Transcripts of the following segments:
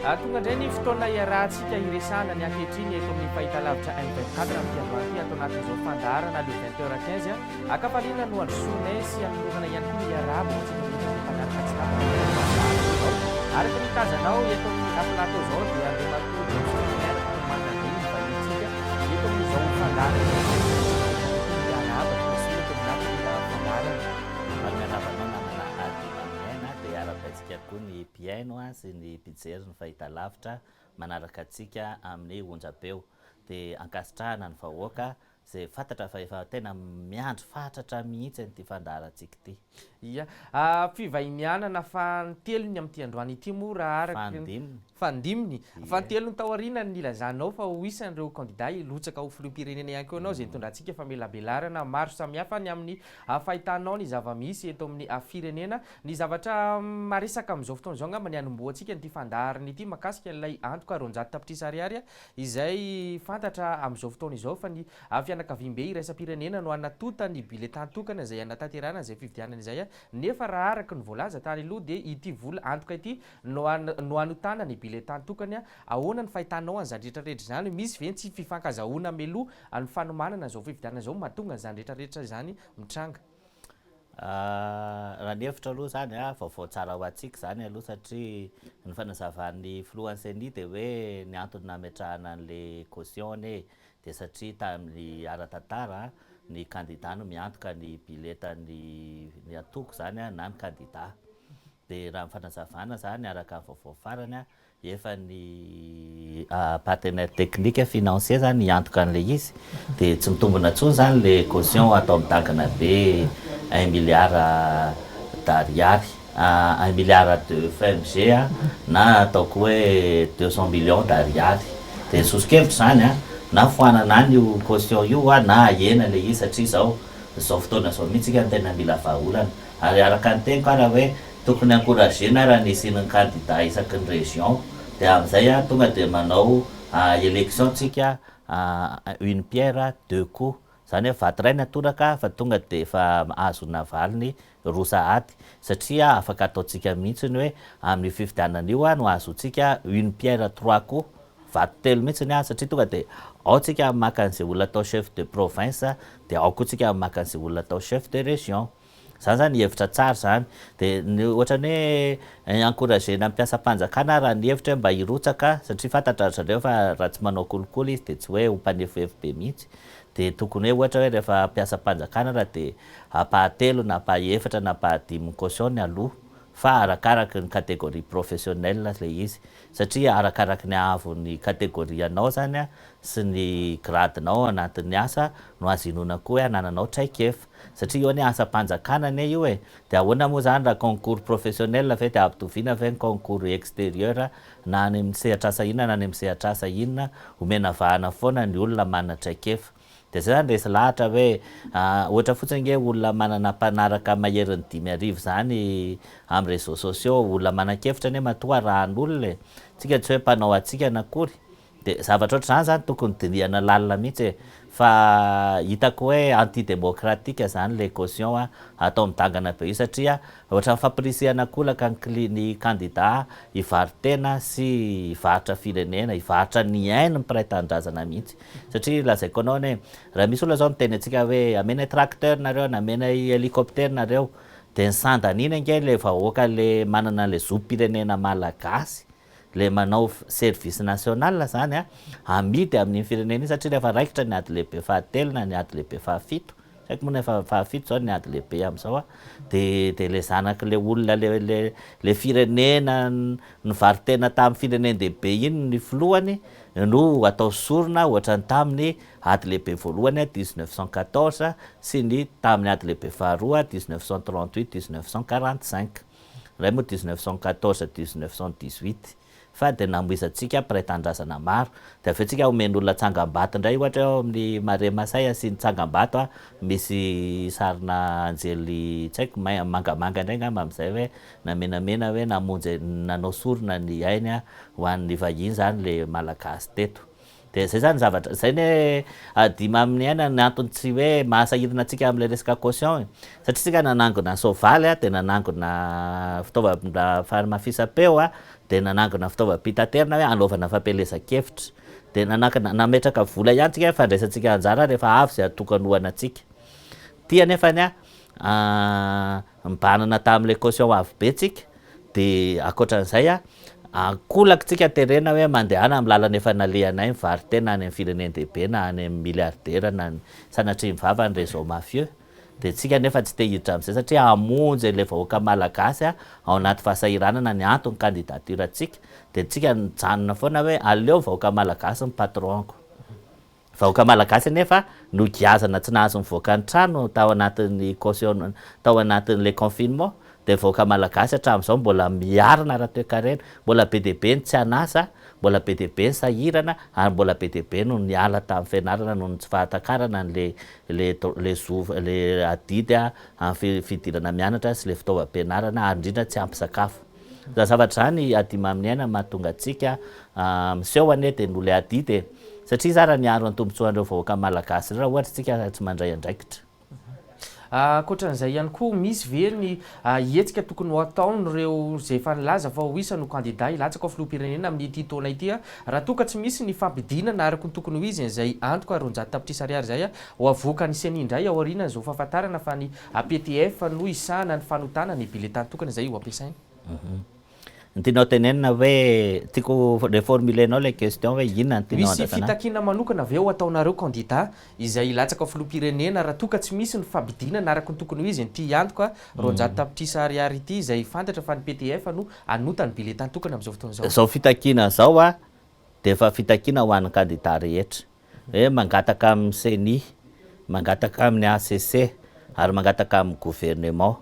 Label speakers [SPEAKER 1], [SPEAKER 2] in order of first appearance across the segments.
[SPEAKER 1] Ah, tonga indray ny fotoana iarahantsika hiresahana ny ankehitriny eto amin'ny fahitalavitra M24 amin'ity androany ity ato anatin'izao fandaharana le 20 heures 15. Ankafaliana no androsoanay sy anolorana ihany koa ny iarahaba ho antsika rehetra izay mpanaraka tsy tapaka izao fandaharana izao. Araka ny tazanao eto amin'ny plateau izao dia Andriamatoa James Turner Manandria ny vahintsika eto amin'izao fandaharana izao. Miarahaba tongasoa eto amin'ny fandaharana.
[SPEAKER 2] Faly miarahaba anao namana Ady Maminiaina dia arahabaintsika koa ny mpihaino sy ny mpijery ny fahitalavitra manaraka antsika amin'ny onjam-peo. Dia ankasitrahana ny vahoaka izay fantatra fa efa tena miandry fatratra mihitsy an'ity fandaharantsika ity.
[SPEAKER 1] Ia. Fivahinianana fanintelony amin'ity androany ity moa raha araka ny.
[SPEAKER 2] Fahadiminy.
[SPEAKER 1] Fahadiminy.
[SPEAKER 2] Ie.
[SPEAKER 1] Fanintelony taoriana ny nilazanao fa ho isan'ireo kandida hirotsaka ho filoham-pirenena ihany koa ianao izay nitondrantsika famelabelarana maro samihafa ny amin'ny fahitanao ny zava-misy eto amin'ny firenena. Ny zavatra maresaka amin'izao fotoana izao angamba ny hanombohantsika an'ity fandaharana ity mahakasika ilay antoka 200 tapitrisa ariary izay fantatra amin'izao fotoana izao fa ny fianakaviambe iraisam-pirenena no hanatonta ny biletà tokana izay hanatanterahana izay fifidianana izay nefa raha araka ny voalaza tany aloha dia ity vola antoka ity no no hanotana ny biletà tokana. Ahoana ny fahitanao an'izany rehetra rehetra izany? Misy ve ny tsy fifankazahoana mialoha ny fanomanana izao fifidianana izao mahatonga an'izany rehetra rehetra izany mitranga?
[SPEAKER 2] Raha ny hevitro aloha izany a, vaovao tsara ho antsika izany aloha satria ny fanazavan'ny filohan'ny ceni dia hoe ny antony nametrahana an'ilay caution anie dia satria tamin'ny ara-tantara ny kandida no miantoka ny biletan'ny ny antoko izany na ny kandida. Dia raha ny fanazavana izany araka ny vaovao farany Efa ny partenaire technique financier zany hiantoka an'ilay izy dia tsy mitombina intsony zany le caution atao midangana be un milliard d'ariary, un milliard de FMG na ataoko hoe 200 millions d'ariary. Dia ny soso-kevitro zany an, na foanana any io caution io na ahena ilay izy satria izao izao fotoana izao mihitsy isika no tena mila vahaolana. Ary araka ny teniko ara hoe Tokony encourager-na raha ny hisian'ny candidat isaky ny région dia amin'izay tonga dia manao élection tsika une pierre deux coups, izany hoe vato iray ny atoraka fa tonga dia efa ahazoana valiny roa sahady satria afaka ataontsika mihitsy ny hoe amin'io fifidianana io no ahazoantsika une pierre trois coups, vato telo mihitsy ny satria tonga dia ao tsika maka an'izay olona atao chef de province dia ao koa tsika maka an'izay olona atao chef de région. Zany zany hevitra tsara zany. De ny ohatrany hoe encourager-na ny mpiasam-panjakana raha ny hevitra hoe mba hirotsaka satria fantatra ry zareo fa raha tsy manao kolikoly izy de tsy hoe ho mpanefoefo be mihitsy. De tokony hoe ohatra hoe rehefa mpiasam-panjakana raha de ampahatelo na ampahefatra na ampahadimin'ny caution ny aloa fa arakaraky ny catégorie professionnelle ilay izy satria arakaraky ny haavon'ny catégorie anao zany sy ny grade-nao ao anatin'ny asa no azo inoana koa hoe anananao traikefa. Satria io anie asam-panjakana anie io e! Dia ahoana moa izany raha concours professionnel ve dia ampitoviana ve ny concours exterieur na any amin'ny sehatr'asa inona na any amin'ny sehatr'asa inona, omena vahana foana ny olona manana traikefa. Dia izay izany resy lahatra hoe ohatra fotsiny ange olona manana mpanaraka maherin'ny 5000 izany amin'ny réseaux sociaux, olona manan-kevitra anie matoa arahan'olona e! Tsika tsy hoe mpanao hatsikana akory. Dia zavatra ohatr'izany izany tokony dinihana lalina mihitsy e! Fa hitako hoe anti-démocratique izany ilay caution atao midangana be io satria ohatran'ny fampirisihana an-kolaka ny cli- ny kandida hivaro-tena sy hivarotra firenena, hivarotra ny ainy ny mpiray tanindrazana mihitsy. Satria lazaiko anao anie, raha misy olona izao miteny antsika hoe amenay tracteur nareo na amenay hélicoptère nareo, dia ny sandan'iny ange ilay vahoaka ilay manana ilay zom-pirenena malagasy Ilay manao service national izany an, amidy amin'iny firenena iny satria rehefa raikitra ny ady lehibe fahatelo na ny ady lehibe fahafito, tsy haiko moa na efa fahafito izao ny ady lehibe amin'izao an, dia dia ilay zanak'ilay olona ilay ilay ilay firenena nivaro-tena tamin'ny firenen-dehibe iny ny filohany no atao sorona ohatran'ny tamin'ny ady lehibe voalohany 1914 sy ny tamin'ny ady lehibe faharoa 1938 1945. Iray moa 1914 1918. fa dia namoizantsika mpiray tanindrazana maro. Dia avy eo tsika omen'olona tsangambato indray ohatra hoe ao amin'ny Marais Masay asiany tsangambato a, misy sarina anjely tsy haiko mai- mangamanga indray angamba amin'izay hoe na menamena hoe namonjy nanao sorona ny ainy ho an'ny vahiny izany le Malagasy teto. Dia izay izany zavatra, izay ny hoe adima amin'ny aina ny antony tsy hoe mahasahirana antsika amin'ilay resaka caution e. Satria isika nanangona soavaly dia nanangona fitaovana fanamafisam-peo dia nanangona fitaovam-pitaterana hoe hanaovana fampielezan-kevitra. Dia nanangona, nametraka vola ihany tsika hoe fandraisantsika anjara rehefa avy izay antoko hanohana antsika. Ity anefany an, mibanana tamin'ilay caution avo be tsika, dia ankoatran'izay an, ankolaka tsika terena hoe mandehana amin'ny lalana efa nalehanay mivaro-tena any amin'ny firenen-dehibe na any amin'ny milliardaire na ny sanatria ny vava ny réseau mafieux. Dia tsika nefa tsy te hiditra amin'izay satria hamonjy an'ilay vahoaka malagasy ao anaty fahasahiranana ny antony candidature tsika. Dia tsika nijanona foana hoe aleo vahoaka malagasy ny patron-ko. Vahoaka malagasy anefa nogiazana tsy nahazo nivoaka ny trano tao anatin'ny caution tao anatin'ilay confinement dia vahoaka malagasy hatramin'izao mbola miarina ara-toekarena, mbola be dia be ny tsy an'asa, mbola be dia be ny sahirana ary mbola be dia be no niala tamin'ny fianarana noho ny tsy fahatakarana an'ilay ilay ilay zo ilay adidy amin'ny fidirana mianatra sy ilay fitaovam-pianarana ary indrindra tsy ampy sakafo. Izany zavatra izany adimaminiaina mahatonga antsika miseho anie dia noho ilay adidy e! Satria za raha niaro ny tombotsoan'ireo vahoaka malagasy ireo raha ohatra isika tsy mandray andraikitra.
[SPEAKER 1] Ankoatran'izay ihany koa, misy ve ny hetsika tokony ho ataon'ireo izay efa nilaza fa ho isan'ny ho kandida hilatsaka ho filoham-pirenena amin'ity taona ity raha toa ka tsy misy ny fampidinana araka ny tokony ho izy an'izay antoka 200 tapitrisa ariary izay ho avoakan'ny Ceni indray aorianan'izao fahafantarana fa ny APTF no hisahana ny fanotana ny biletà tokana izay ho ampiasaina.
[SPEAKER 2] Ny tianao tenenina hoe, tiako reformuler-nao ilay question hoe inona no tianao
[SPEAKER 1] Misy
[SPEAKER 2] andrasana ahy?
[SPEAKER 1] fitakiana manokana ve ho ataonareo kandida izay hilatsaka ho filoham-pirenena raha toa ka tsy misy ny fampidinana araka ny tokony ho izy an'ity antoka 200 tapitrisa ariary ity izay fantatra fa ny PTF no hanota ny biletà tokana amin'izao fotoana izao?
[SPEAKER 2] Izao fitakiana izao dia efa fitakiana ho an'ny kandida rehetra. Hoe mangataka amin'ny ceni, mangataka amin'ny HCC ary mangataka amin'ny gouvernement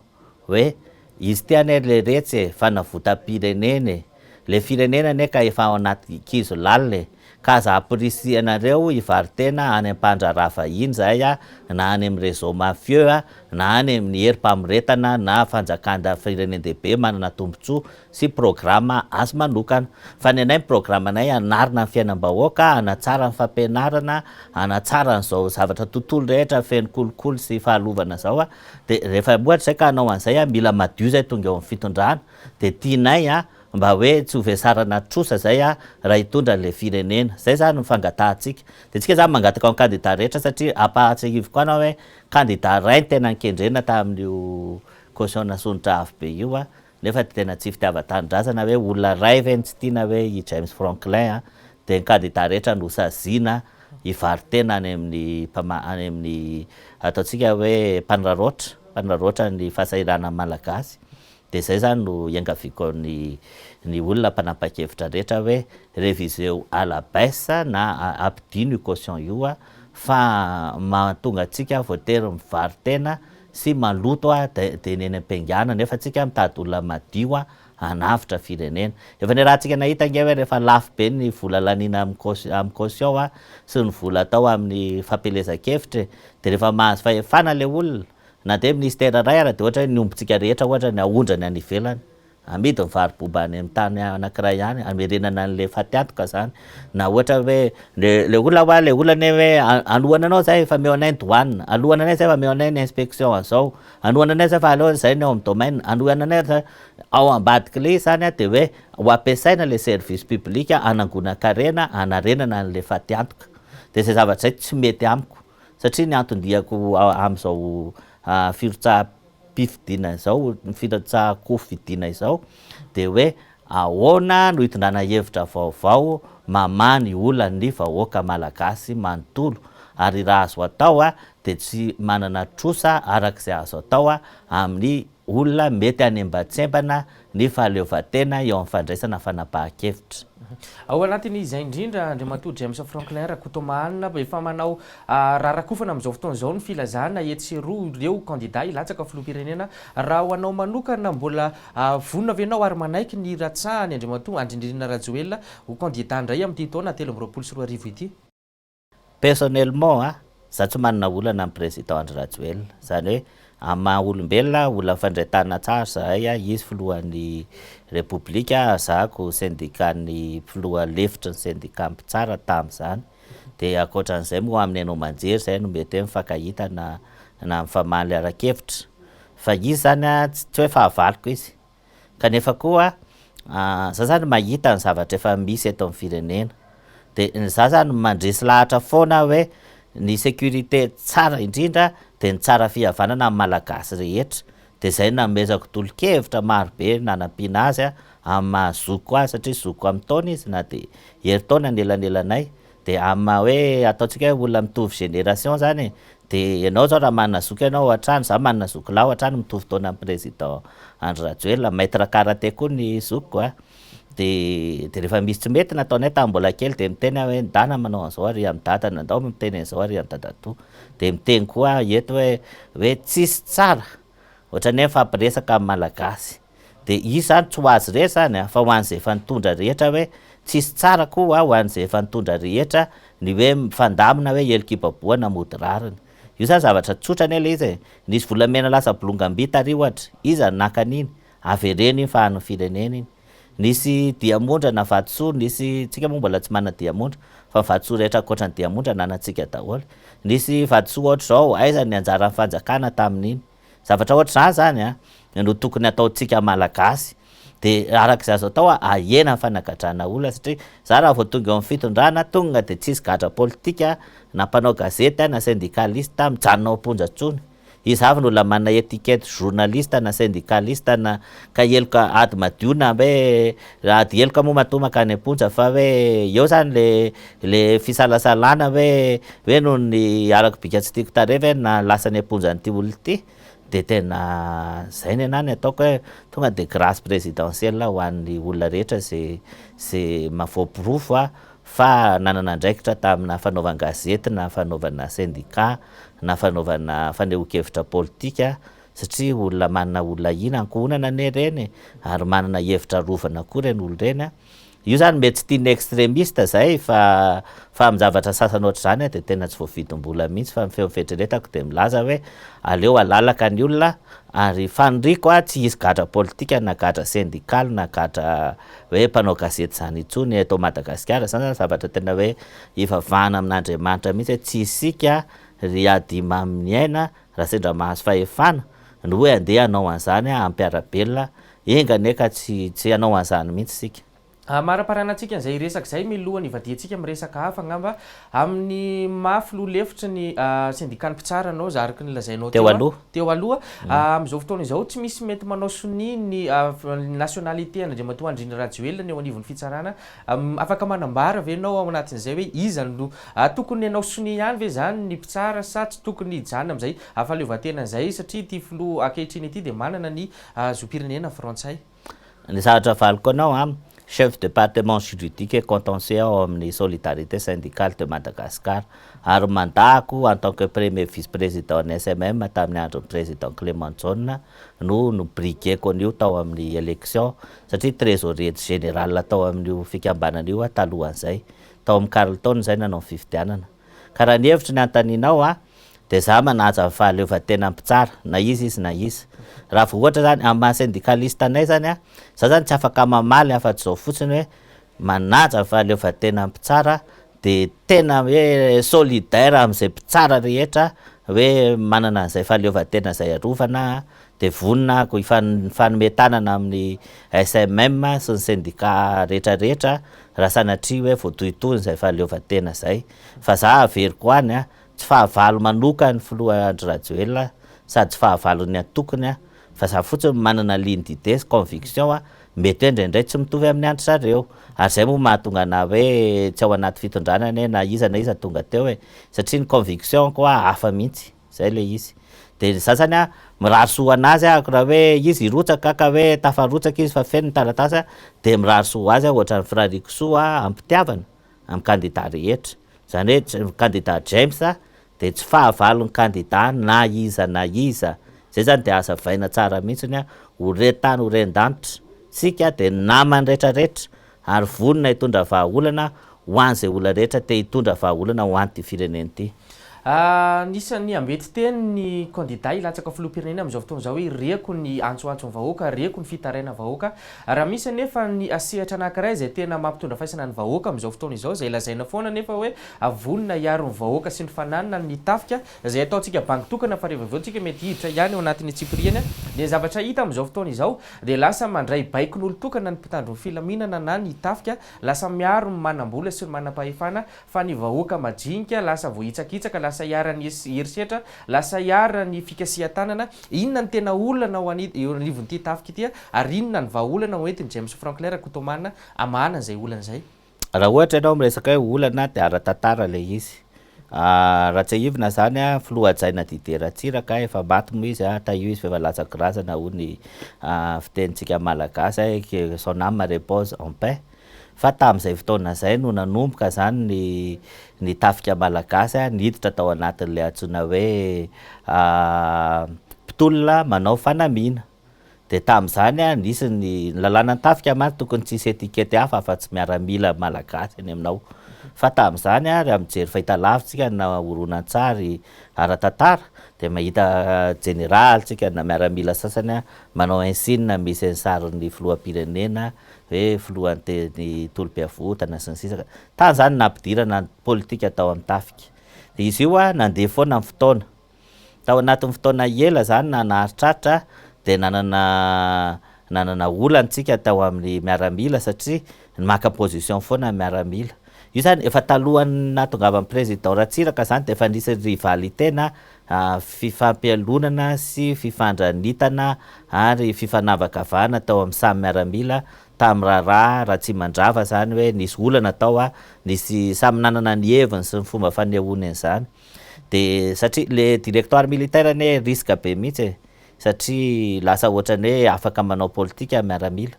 [SPEAKER 2] hoe izy ity anie leretsy e, fanavotam-pirenena e, le firenena anie ka efa ao anaty kizo lalina e, ka aza amporisihanareo hivaro-tena any am-pandraharaha vahiny zahay a, na any amin'ny réseau mafieux a, na any amin'ny herim-pamoretana na fanjakana firenen-dehibe manana tombotsoa sy programa azy manokana. Fa ny anay ny programanay hanarina ny fiainam-bahoaka, hanatsara ny fampianarana, hanatsara an'izao zavatra tontolo rehetra feno kolikoly sy fahalovana izao dia rehefa ohatra izay ka hanao an'izay mila madio izay tonga eo amin'ny fitondrana dia tianay mba hoe tsy ho vesarana trosa izay raha hitondra an'ilay firenena. Izay izany ny fangatahantsika. Dia tsika izany mangataka amin'ny kandida rehetra satria ampahatsiahiviko anao hoe kandida iray no tena nikendrena tamin'io caution nasondrotra avo be io Nefa dia tena tsy fitiavan-tanindrazana hoe olona iray ve no tsy tiana hoe i James Franklin a, dia ny kandida rehetra no saziana hivaro-tena any amin'ny mpama any amin'ny ataontsika hoe mpanararaotra, mpanararaotra ny fahasahiranan'ny Malagasy. Dia izay izany no iangaviako ny ny olona mpanapa-kevitra rehetra hoe réviseo à la baisse na ampidino io caution io fa mahatonga antsika voatery mivaro-tena sy maloto a de de ny eny am-piangana nefa tsika mitady olona madio a hanavotra firenena. Efa niarahantsika nahita ange hoe rehefa lafo be ny vola laniana amin'ny caution amin'ny caution a sy ny vola atao amin'ny fampielezan-kevitra e de rehefa mahazo fahefana le olona na de ministera iray ara de ohatra hoe ny ombintsika rehetra ohatra ny aondrany any ivelany Amidy ny vary boba any amin'ny tany anankiray any, hamerenana an'ilay fatiantoka izany. Na ohatra hoe le le olona hoa le olona anie hoe hanohana anao zahay fa omeo anay ny douane, hanohana anay zay fa omeo anay ny inspection an'izao, hanohana anay zay fa aleo zay ny ao amin'ny domaine, hanohana anay zay. Ao ambadik'ilay izy izany dia hoe ho ampiasaina ilay service public hanangonan-karena, hanarenana an'ilay fatiantoka. Dia izay zavatra izay tsy mety amiko satria ny anton-diako amin'izao firotsaha pifidiana izao, ny filatsahan-kofidiana izao dia hoe ahoana no hitondrana hevitra vaovao mamaha ny olan'ny vahoaka malagasy manontolo ary raha azo atao dia tsy manana trosa araka izay azo atao amin'ny olona mety hanembantsembana ny fahaleovantena eo amin'ny fandraisana fanapahan-kevitra.
[SPEAKER 1] Ao anatin'izay indrindra, Andriamatoa James Franklin Rakotomahanina, efa manao rarakofana amin'izao fotoana izao ny filazana etsy sy eroa ireo kandida hilatsaka filoham-pirenena. Raha ho anao manokana, mbola vonona ve ianao ary manaiky ny hiratsahan'i Andriamatoa Andry Nirina Rajoelina ho kandida indray amin'ity taona 2023 ity?
[SPEAKER 2] Personnellement a, za tsy manana olana amin'ny président Andry Rajoelina, zany hoe amin'ny maha olombelona, olona mifandray tanana tsara zahay a, izy filohan'ny Repoblika, za ko syndicat-n'ny filoha lefitry ny syndicat mpitsara tamin'izany, de ankoatran'izay moa amin'ny haino aman-jery zay no mety hoe mifankahita na na mifamaly ara-kevitra, fa izy zany a tsy hoe fahavaloko izy, Kanefa koa za zany mahita ny zavatra efa misy eto amin'ny firenena de za zany mandresy lahatra foana hoe ny sécurité tsara indrindra de ny tsara fihavanana amin'ny malagasy rehetra de zay no nanomezako tolo-kevitra maro be nanampiana azy amin'ny maha zokiko azy satria zokiko amin'ny taona izy na de herintaona ny elanelanay De amin'ny maha hoe ataontsika hoe olona mitovy génération zany e, de ianao zao raha manana zoky ianao ao an-trano, za manana zoky lahy ao an-trano mitovy taona amin'ny président Andry Rajoelina, maître karate koa ny zokiko a, de de rehefa misy tsy mety nataonay tamin'ny mbola kely de miteny aho hoe ndana manao an'izao ary amin'i dada, ndao miteny an'izao ary amin'i dadatoa, de miteny koa aho eto hoe hoe tsisy tsara ohatran'ny hoe mifampiresaka amin'ny malagasy. Dia izy izany tsy ho azy irery izany an, fa ho an'izay efa nitondra rehetra hoe tsisy tsara koa ho an'izay efa nitondra rehetra ny hoe mifandamina hoe helokibabohana mody rariny. Io izany zavatra tsotra anie ilay izy e. Nisy volamena lasa bolongam-by tary ohatra, iza no naka an'iny? Avereno iny fa an'ny firenena iny. Nisy diamondra na vatosoa, nisy, tsika moa mbola tsy manana diamondra, fa ny vatosoa rehetra ankoatra ny diamondra ananantsika daholo. Nisy vatosoa ohatr'izao, aiza ny anjaran'ny fanjakana tamin'iny? Zavatra ohatr'izany zany an, no tokony ataontsika Malagasy. Dia araka izay azo atao ahena ny fanagadrana olona satria za raha vao tonga eo amin'ny fitondrana tonga dia tsisy gadra politika na mpanao gazety na syndicaliste mijanona ao am-ponja intsony. Iza avy no olona manana étiquette journaliste na syndicaliste na ka heloka ady madio na hoe ady heloka moa matoa mankany am-ponja fa hoe eo zany le Le fisalasalana hoe hoe noho ny arako bika tsy tiako tarehy ve na lasa any am-ponja an'ity olona ity de tena zay nenah ny ataoko hoe tonga de grâce présidentielle ho an'ny olona rehetra ze ze voaporofo fa nanana andraikitra tamina fanaovan-gazety na fanaovana syndicat na fanaovana fanehoan-kevitra politika satria olona manana olona ahiana ankohonana anie ireny e ary manana hevitra arovana koa ireny olona ireny a. Io zany mety tsy tian'ny extremiste zay fa fa amin-javatra sasany ohatr'izany aho dia tena tsy voavidim-bola mihitsy fa ny feon'ny fieritreretako dia milaza hoe aleo alalaka ny olona ary faniriako aho tsy hisy gadra politika na gadra sendikaly na gadra hoe mpanao gazety izany intsony eto Madagasikara, izany zany zavatra tena hoe ivavahana amin'Andriamanitra mihitsy hoe tsy isika ry Adimaminiaina raha sendra mahazo fahefana no hoe andeha hanao an'izany hampiara-belona Enga anie ka tsy tsy hanao an'izany mihitsy isika.
[SPEAKER 1] Amaraparana antsika an'izay resaka izay miloha ny hivadiantsika amin'ny resaka hafa angamba, amin'ny maha filoha lefitry ny sendikan'ny mpitsara anao araka ny lazainao
[SPEAKER 2] teo aloha.
[SPEAKER 1] Teo aloha, amin'izao fotoana izao tsy misy mety manao sonia ny nationalité an'Andriamatoa Andry Rajoelina ny eo anivon'ny fitsarana, afaka manambara ve ianao ao anatin'izay hoe iza no tokony hanao sonia ihany ve izany ny mpitsara sa tsy tokony hijanona amin'izay fahaleovantenany izay satria ity filoha ankehitriny ity dia manana ny zom-pirenena frantsay.
[SPEAKER 2] Ny zavatra valiko anao an, chef departement juridique et contentieux ao amin'ny Solidarité Syndicale de Madagascar ary mandat-ko en tant que premier vice président ny SMM tamin'ny andron'ny président Clément Jaona no no-briguer-ko an'io tao amin'ny élection satria trésorier général tao amin'io fikambanana io aho talohan'izay, tao amin'ny Carlton izay nanao ny fifidianana. Ka raha ny hevitro ny anontanianao an, dia za manaja ny fahaleovantenan'ny mpitsara, na iza izy na iza. Raha vao ohatra zany, amin'ny maha syndicaliste anay zany an, za zany tsy afaka mamaly afa-tsy izao fotsiny hoe, manaja ny fahaleovantenan'ny mpitsara, dia tena hoe solidaire amin'izay mpitsara rehetra hoe manana an'izay fahaleovantena izay arovana aho, dia vonona aho hifanome tanana amin'ny SMM sy ny syndicat rehetra rehetra raha sanatria hoe voatohintohina izay fahaleovantena izay. Fa za averiko any an, Tsy fahavalo manoka ny filoha Andry Rajoelina sady tsy fahavalon'ny antokony aho fa za fotsiny manana ligne d'idée sy conviction aho mety hoe indraindray tsy mitovy amin'ny an-dry zareo ary zay moa mahatonga anah hoe tsy ao anaty fitondrana anie na iza na iza tonga teo e satria ny conviction-ko hafa mihitsy zay le izy. De za zany a mirary soa ho anazy ahako raha hoe izy hirotsaka ka hoe tafarotsaka izy fa feno ny taratasy de mirary soa ho azy aho ohatran'ny firariako soa am-pitiavana amin'ny kandida rehetra. Zany hoe kandida James de tsy fahavalon'ny kandida na iza na iza. Zay zany de hazavaina tsara mihitsiny ho ren-tany ho ren-danitra. Tsika de naman'ny retraretra ary vonona hitondra vahaolana ho an'izay olona rehetra te hitondra vahaolana ho an'ity firenena ity.
[SPEAKER 1] Anisan'ny ambetiteny ny kandida hilatsaka filoham-pirenena amin'izao fotoana izao hoe reko ny antsoantson'ny vahoaka, reko ny fitarainan'ny vahoaka. Raha misy anefa ny sehatra anankiray izay tena mampitondra faisana ny vahoaka amin'izao fotoana izao, izay lazaina foana anefa hoe vonona hiaro ny vahoaka sy ny fananany ny tafika, izay ataontsika bango tokana fa rehefa avy eo tsika mety hiditra ihany ao anatin'ny antsipiriany, dia ny zavatra hita amin'izao fotoana izao dia lasa mandray baikon'olon-tokana ny mpitandro ny filaminana na ny tafika, lasa miaro ny manam-bola sy ny manam-pahefana fa ny vahoaka majinika lasa voahitsakitsaka, lasa iharan'ny herisetra, lasa iharan'ny fikasihan-tanana. Inona no tena olana ao eo anivon'ity tafika ity ary inona ny vahaolana ho entin'i James Franclair Rakotomanana hamahana an'izay olana izay?
[SPEAKER 2] Raha ohatra ianao miresaka hoe olana dia ara-tantara ilay izy. Raha tsiahivina izany, filoha hajaina Didier Ratsiraka, efa maty moa izy, tahio izy fa efa latsa-kirazana hoy ny fitenintsika malagasy, que son âme repose en paix. Fa tamin'izay fotoana izay no nanomboka izany ny ny tafika malagasy niditra tao anatin'ilay antsoina hoe mpitolona manao fanamiana. Dia tamin'izany nisy ny ny lalànan'ny tafika mantsy tokony tsy hisy étiquette hafa afa-tsy miaramila malagasy any aminao. Fa tamin'izany raha mijery fahitalavitra isika na horonantsary ara-tantara dia mahita jeneraly tsika na miaramila sasany manao insigne misy ny sarin'ny filoham-pirenena hoe filohan'ny teny tolom-piavotana sy ny sisa ka tany zany nampidirana ny politika tao amin'ny tafika. Dia izy io a nandeha foana ny fotoana. Tao anatin'ny fotoana ela zany na naharitraritra dia nanana nanana olana tsika tao amin'ny miaramila satria maka position foana ny miaramila. Io zany efa talohan'ny nahatongavan'ny président Ratsiraka zany dia efa nisy rivalité na fifampialonana sy fifandranitana ary fifanavakavahana tao amin'ny samy miaramila tamin'ny raharaha Ratsimandrava izany hoe nisy olana tao nisy samy nanana ny heviny sy ny fomba fanehoany an'izany dia satria le directoire militaire anie risque be mihitsy e satria lasa ohatran'ny hoe afaka manao politika miaramila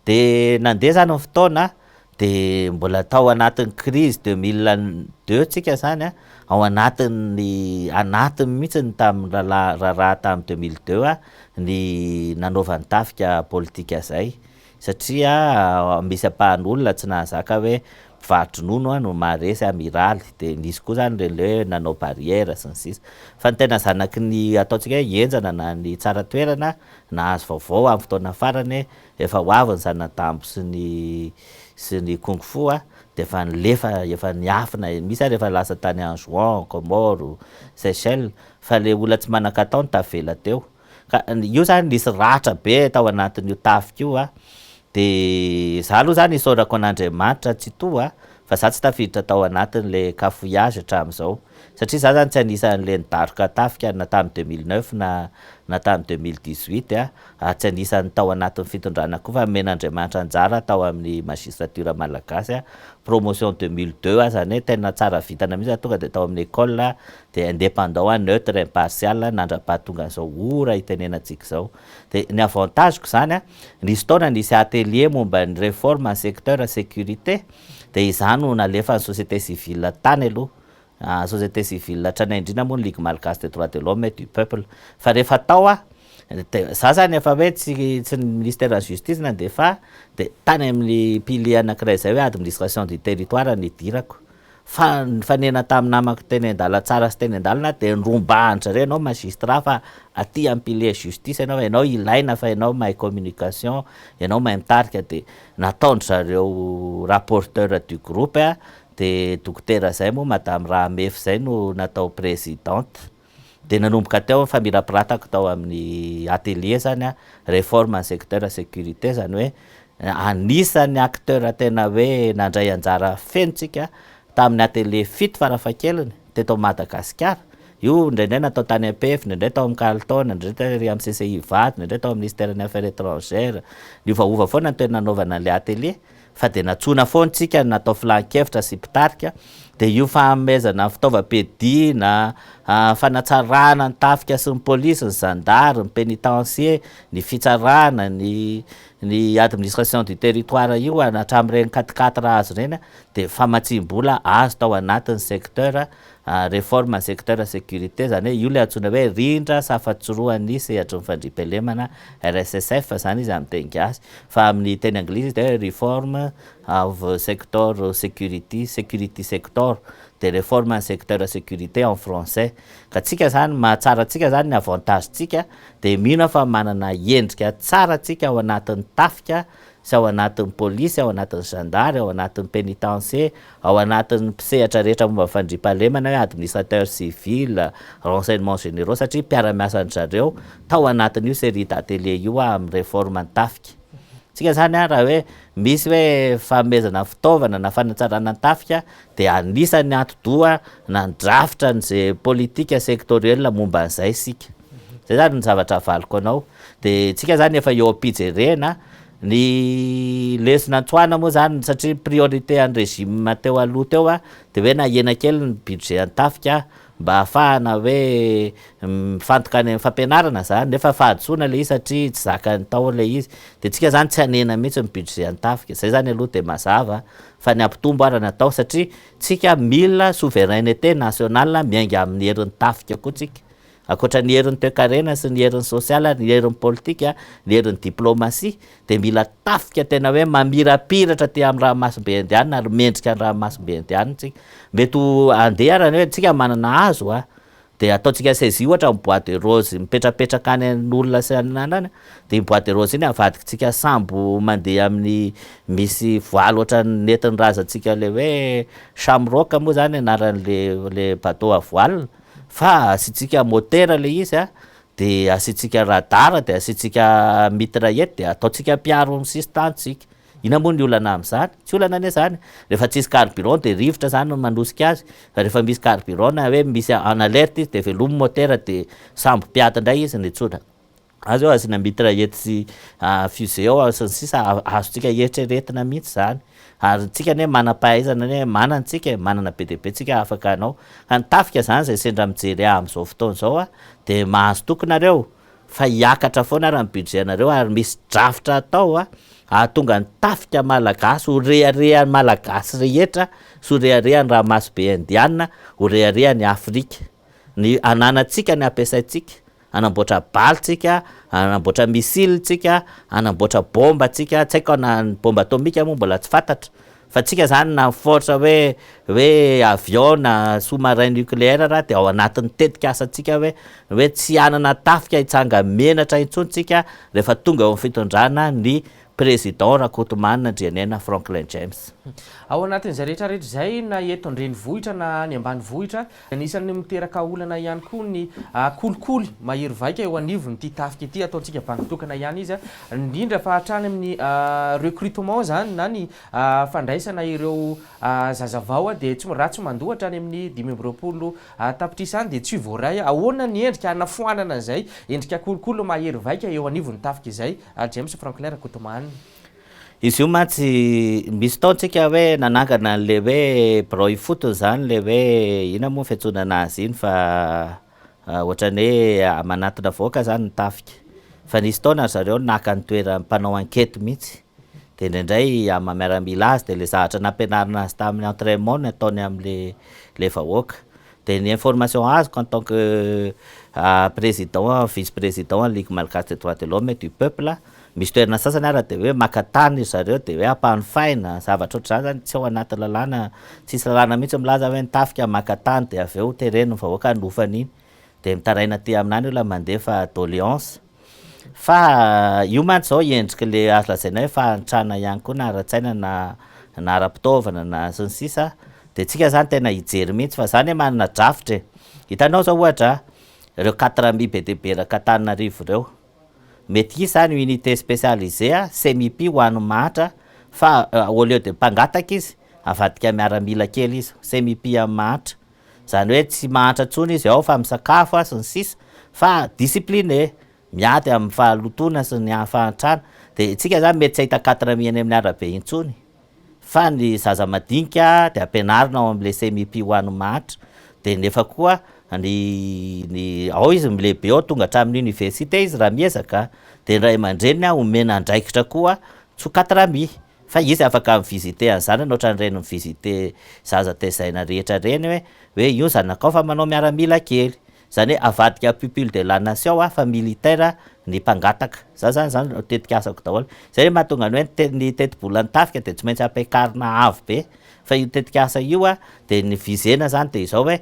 [SPEAKER 2] dia nandeha izany ny fotoana Dia mbola tao anatin'ny crise 2002 tsika zany a, ao anatin'ny anatiny mihitsy ny tamin'ny rahalahy raharaha tamin'ny 2002 a, ny nanaovan'ny tafika politika zay, satria misy ampahan'olona tsy nahazaka hoe mpivaro-dronono no maharesy amiraly, dia nisy koa zany ireny le hoe nanao barrière sy ny sisa, fa ny tena zanaky ny ataontsika hoe henjana na ny tsara toerana nahazo vaovao amin'ny fotoana farany hoe Efa ho avy ny zanadambo sy ny sy ny kung fu a, dia efa nilefa, efa niafina, misy ary efa lasa tany Anjouan, Comores, Seychelles, fa le olona tsy manan-katao no tavela teo. Ka io zany nisy ratra be tao anatin'io tafika io a, de za aloha zany isaorako an'Andriamanitra Tsitoha fa za tsy tafiditra tao anatin'le cafouillage hatramin'izao. Satria za zany tsy anisan'le nidaroka tafika na tamin'ny 2009 na na tamin'ny 2018 a, ary tsy anisan'ny tao anatin'ny fitondrana koa fa nomen'Andriamanitra anjara tao amin'ny magistrature malagasy a, promotion 2002 aho zany hoe tena tsara vintana mihitsy aho tonga dia tao amin'ny école dia indépendant aho, neutre, impartial nandrapahatonga an'izao ora itenenantsika izao. Dia ny avantage-ko zany a, nisy taona nisy atelier momba ny réforme ny secteur sécurité dia izaho no nalefan'ny société civile tany aloha Société civile hatrany indrindra moa ny Ligue Malgache des droits de l'homme et du peuple. Fa rehefa tao aho, de za zany efa hoe tsy tsy ny ministère ny justice nandefa ahy, de tany amin'ny pilier anankiray zay hoe administration du territoire no nidirako. Fa nifanena tamin'ny namako teny an-dalantsara sy teny an-dalana de nirombahan-dry zareo ianao magistrat fa aty amin'ny pilier justice ianao, ianao ilaina fa ianao mahay communication, ianao mahay mitarika de nataon-dry zareo rapporteur du groupe aho. De dokotera zay moa madame Rahamefy zay no natao présidente. De nanomboka teo ny famirapiratako tao amin'ny atelier zany an, réforme ny secteur sécurité zany hoe anisan'ny acteur tena hoe nandray anjara feno tsika tamin'ny atelier fito farafahakeliny teto Madagasikara. Io indraindray natao tany Ampefy, indraindray tao amin'ny Carlton, indraindray tery amin'ny CCI Ivato, indraindray tao amin'ny ministère ny affaires étrangères. Niovaova foana ny toerana nanaovana an'ilay atelier. Fa dia nantsoina foana tsika natao filan-kevitra sy mpitarika, dia io fanomezana fitaovam-piadiana, fanatsarana ny tafika sy ny polisy, ny zandary, ny pénitencier, ny fitsarana, ny ny administration du territoire io hatramin'ireny quatre quatre azo ireny dia famatsiam-bola azo tao anatin'ny secteur réforme secteur sécurité, zany hoe io le antsoina hoe rindra safatsiroan'ny sehatry ny fandriampahalemana, RSSF zany izy amin'ny teny gasy, fa amin'ny teny anglisy izy de hoe reform of sector security, security sector, de réforme secteur sécurité en français. Ka tsika zany mahatsara antsika zany, ny avantage tsika de mino aho fa manana endrika tsara tsika ao anatin'ny tafika sy ao anatin'ny polisy, ao anatin'ny zandary, ao anatin'ny pénitencier, ao anatin'ny mpisehatra rehetra momba fandriampahalemana, hoe administrateur civil, renseignements généraux, satria mpiara-miasa an zareo tao anatin'io série d'atelier io amin'ny réforme ny tafika. Tsika zany raha hoe misy hoe fanomezana fitaovana na fanatsarana ny tafika de anisan'ny atidoha nandrafitra an'izay politique sectoriel momba an'izay sika. Zay zany ny zavatra avaliko anao. De tsika zany efa eo am-pijerena ny lesona antsoana moa zany, satria priorité an'ny régime teo aloha teo de hoe nahena kely ny budget an-tafika mba ahafahana hoe mifantoka any amin'ny fampianarana zany, nefa fahadisoana le izy satria tsy zakany tao le izy. De tsika zany tsy hanena mihitsy ny budget an-tafika zay zany aloha, de mazava fa ny ampitombo ara ny atao, satria tsika mila souveraineté nationale miainga amin'ny herin'ny tafika koa tsika, ankoatra ny herin'ny toekarena sy ny herin'ny sosialy, ny herin'ny politika, ny herin'ny diplomatie, de mila tafika tena hoe mamirapiratra ty amin'ny ranomasimbe Indiana ary mendrika ny ranomasimbe Indiana tsika. Mety ho andeha arany hoe tsika manana hazo de ataontsika saisie, ohatra ny bois de rose mipetrapetraka any an'olona sy anana any, de bois de rose iny avadikitsika sambo mandeha amin'ny misy voile, ohatra nentin'ny razantsika le hoe Shamrock moa zany anaran'le le bateau à voile, fa asiantsika motera le izy de asiantsika radar, de asiantsika mitraillette, de ataontsika mpiaro amin'ny sisin-tany. Ina moa ny olana am'zany? Tsy olana anie zany. Rehefa tsisy carburant de rivotra zany no manosika azy, fa rehefa misy carburant na hoe misy en alerte izy de velomy motera, de sambo mpiady indray izy ny tsotra azy eo, asiana mitraillette sy fusée ao sy ny sisa. Azontsika eritreretina mihitsy zany, ary tsika anie manam-pahaizana anie, manana tsika e, manana be dia be tsika afaka anao. Ka ny tafika zany zay sendra mijery ahy am'izao fotoana izao de mahazo toky nareo fa hiakatra foana raha ny budget nareo, ary misy drafitra atao ahatonga ny tafika malagasy ho reharehan'ny Malagasy rehetra sy ho reharehan'ny ranomasimbe Indiana, ho reharehan'ny Afrika. Ny ananantsika ny ampiasaintsika anamboatra baly tsika, anamboatra missile tsika, anamboatra bomba tsika. Tsy haiko na ny bombe atomika moa mbola tsy fantatra, fa tsika zany na force hoe avion na sous-marin nucléaire raha de ao anatin'ny tetika asantsika hoe tsy hanana tafika hitsanga menatra intsony tsika rehefa tonga eo amin'ny fitondrana ny président Rakotomanana Andrianena Franklin James.
[SPEAKER 1] Ao anatin'izay rehetrarehetra izay, na eto an-drenivohitra na any ambanivohitra, anisan'ny miteraka olana ihany koa ny kolikoly mahery vaika eo anivon'ity tafika ity. Ataontsika bandy ihany izy indrindra fa hatrany amin'ny recrutement zany na ny fandraisana ireo zazavao dia tsy raha tsy mandoa hatrany amin'ny 25 tapitrisa any dia tsy voaray. Ahoana ny endrika anafoanana an'izay endrika kolikoly mahery vaika eo anivon'ny tafika izay, James Franklin Rakotomanana?
[SPEAKER 2] Izy io mantsy misy taontsika hoe nanangana an'le hoe birao ifotony zany, le hoe ina moa fiantsoana anazy iny, fa ohatran'ny hoe manatona vahoaka zany ny tafika, fa nisy taona ry zareo naka ny toeran'ny mpanao enquête mihitsy, de indraindray amin'ny maha miaramila azy de le zavatra nampianarina azy tamin'ny entraînement no ataony am'le le vahoaka. De ny information azoko en tant que président, vice président Ligue malgache des droits de l'homme et du peuple, misy toerana sasany ara de hoe maka tany zareo, de hoe ampanofaina zavatra ohatr'izany. Zany tsy ao anaty lalàna, tsisy lalàna mihitsy milaza hoe ny tafika maka tany de avy eo tereny ny vahoaka hanofana iny, de mitaraina aty aminany olona mandefa doléance. Fa io mantsy zao endriky le azo lazaina hoe fahantrana ihany koa, na ara-tsaina na ara-pitaovana na sy ny sisa. De tsika zany tena hijery mihitsy, fa zany hoe manana drafitra e. Hitanao zao ohatra ireo 4000 be dia be raka Antananarivo ireo, mety hisy zany unité spécialisée semipi ho an'ny mahantra, fa au lieu de mpangataka izy, avadika miaramila kely izy, semipi amin'ny mahantra zany, hoe tsy mahantra intsony izy ao fa misakafo sy ny sisa, fa discipliné, miady amin'ny fahalotoana sy ny fahantrana. De tsika zany mety tsy hahita 4000 any amin'ny arabe intsony. Fa ny zaza madinika dia ampianarina ao amin'ilay CMIP ho an'ny mahantra, dia nefa koa ny ny ao izy milehibe ao tonga hatramin'ny université izy raha miezaka, dia ny ray aman-dreniny omena andraikitra koa tsy ho quatre amis fa izy afaka mi-visiter ny zanany ohatran'ireny mi-visiter zaza tezaina rehetra ireny hoe hoe io zanakao fa manao miaramila kely, Zany hoe avadika pupille de la nation fa militaire ny mpangataka. Za zany zany tetikasako daholo. Zay mahatonga ny hoe ny tetibolan'ny tafika dia tsy maintsy ampiakarina avo be fa io tetikasa io dia ny visena zany dia izao hoe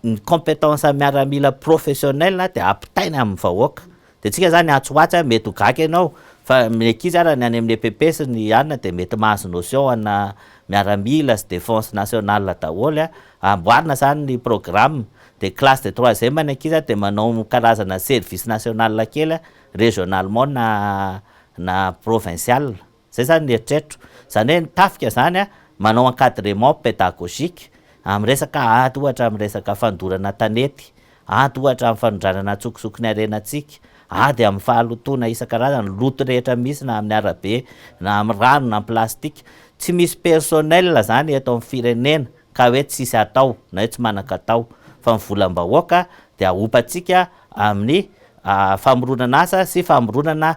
[SPEAKER 2] ny compétence miaramila professionnel dia ampitaina amin'ny vahoaka. Dia tsika zany atsy ho atsy mety ho gaga ianao fa ny ankizy ara ny any amin'ny EPP sy ny anona dia mety mahazo notion ana miaramila sy défense nationale daholo. Amboarina zany ny programme Dia classe de troisième ny ankizy dia manao karazana service national kely régionalement na na provincial. Zay zany ny eritreritro. Zany hoe ny tafika zany manao encadrement pédagogique amin'ny resaka ady ohatra amin'ny resaka fandorana tanety, ady ohatra amin'ny fanondranana antsokosoko ny harenantsika, ady amin'ny fahalotoana isan-karazany, loto rehetra misy na amin'ny arabe na amin'ny rano na amin'ny plastique. Tsy misy personnel zany eto amin'ny firenena ka hoe tsisy atao na hoe tsy manan-katao fa ny volam-bahoaka dia ahompantsika amin'ny famoronana asa sy famoronana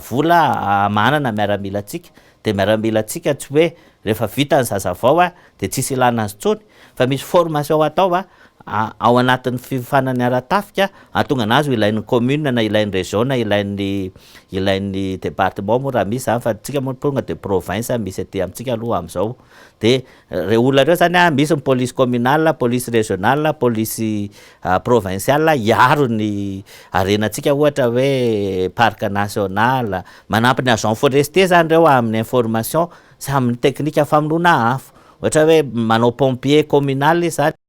[SPEAKER 2] vola hamahanana miaramilantsika, dia miaramilantsika tsy hoe rehefa vita ny zazavao dia tsisy ilana azy intsony fa misy formation atao ao anatin'ny fiofanany ara-tafika hahatonga anazy ho ilain'ny commune na ilain'ny région na ilain'ny ilain'ny département moa raha misy zany fa antsika moa tonga dia province misy aty amintsika aloha amin'izao dia Reo olona reo zany an, misy ny police communale, police regionale, police provinciale hiaro ny harenantsika ohatra hoe parc national, manampy ny agent forestier zany reo amin'ny information sy amin'ny teknika famonoana afo, ohatra hoe manao pompier communal izy zany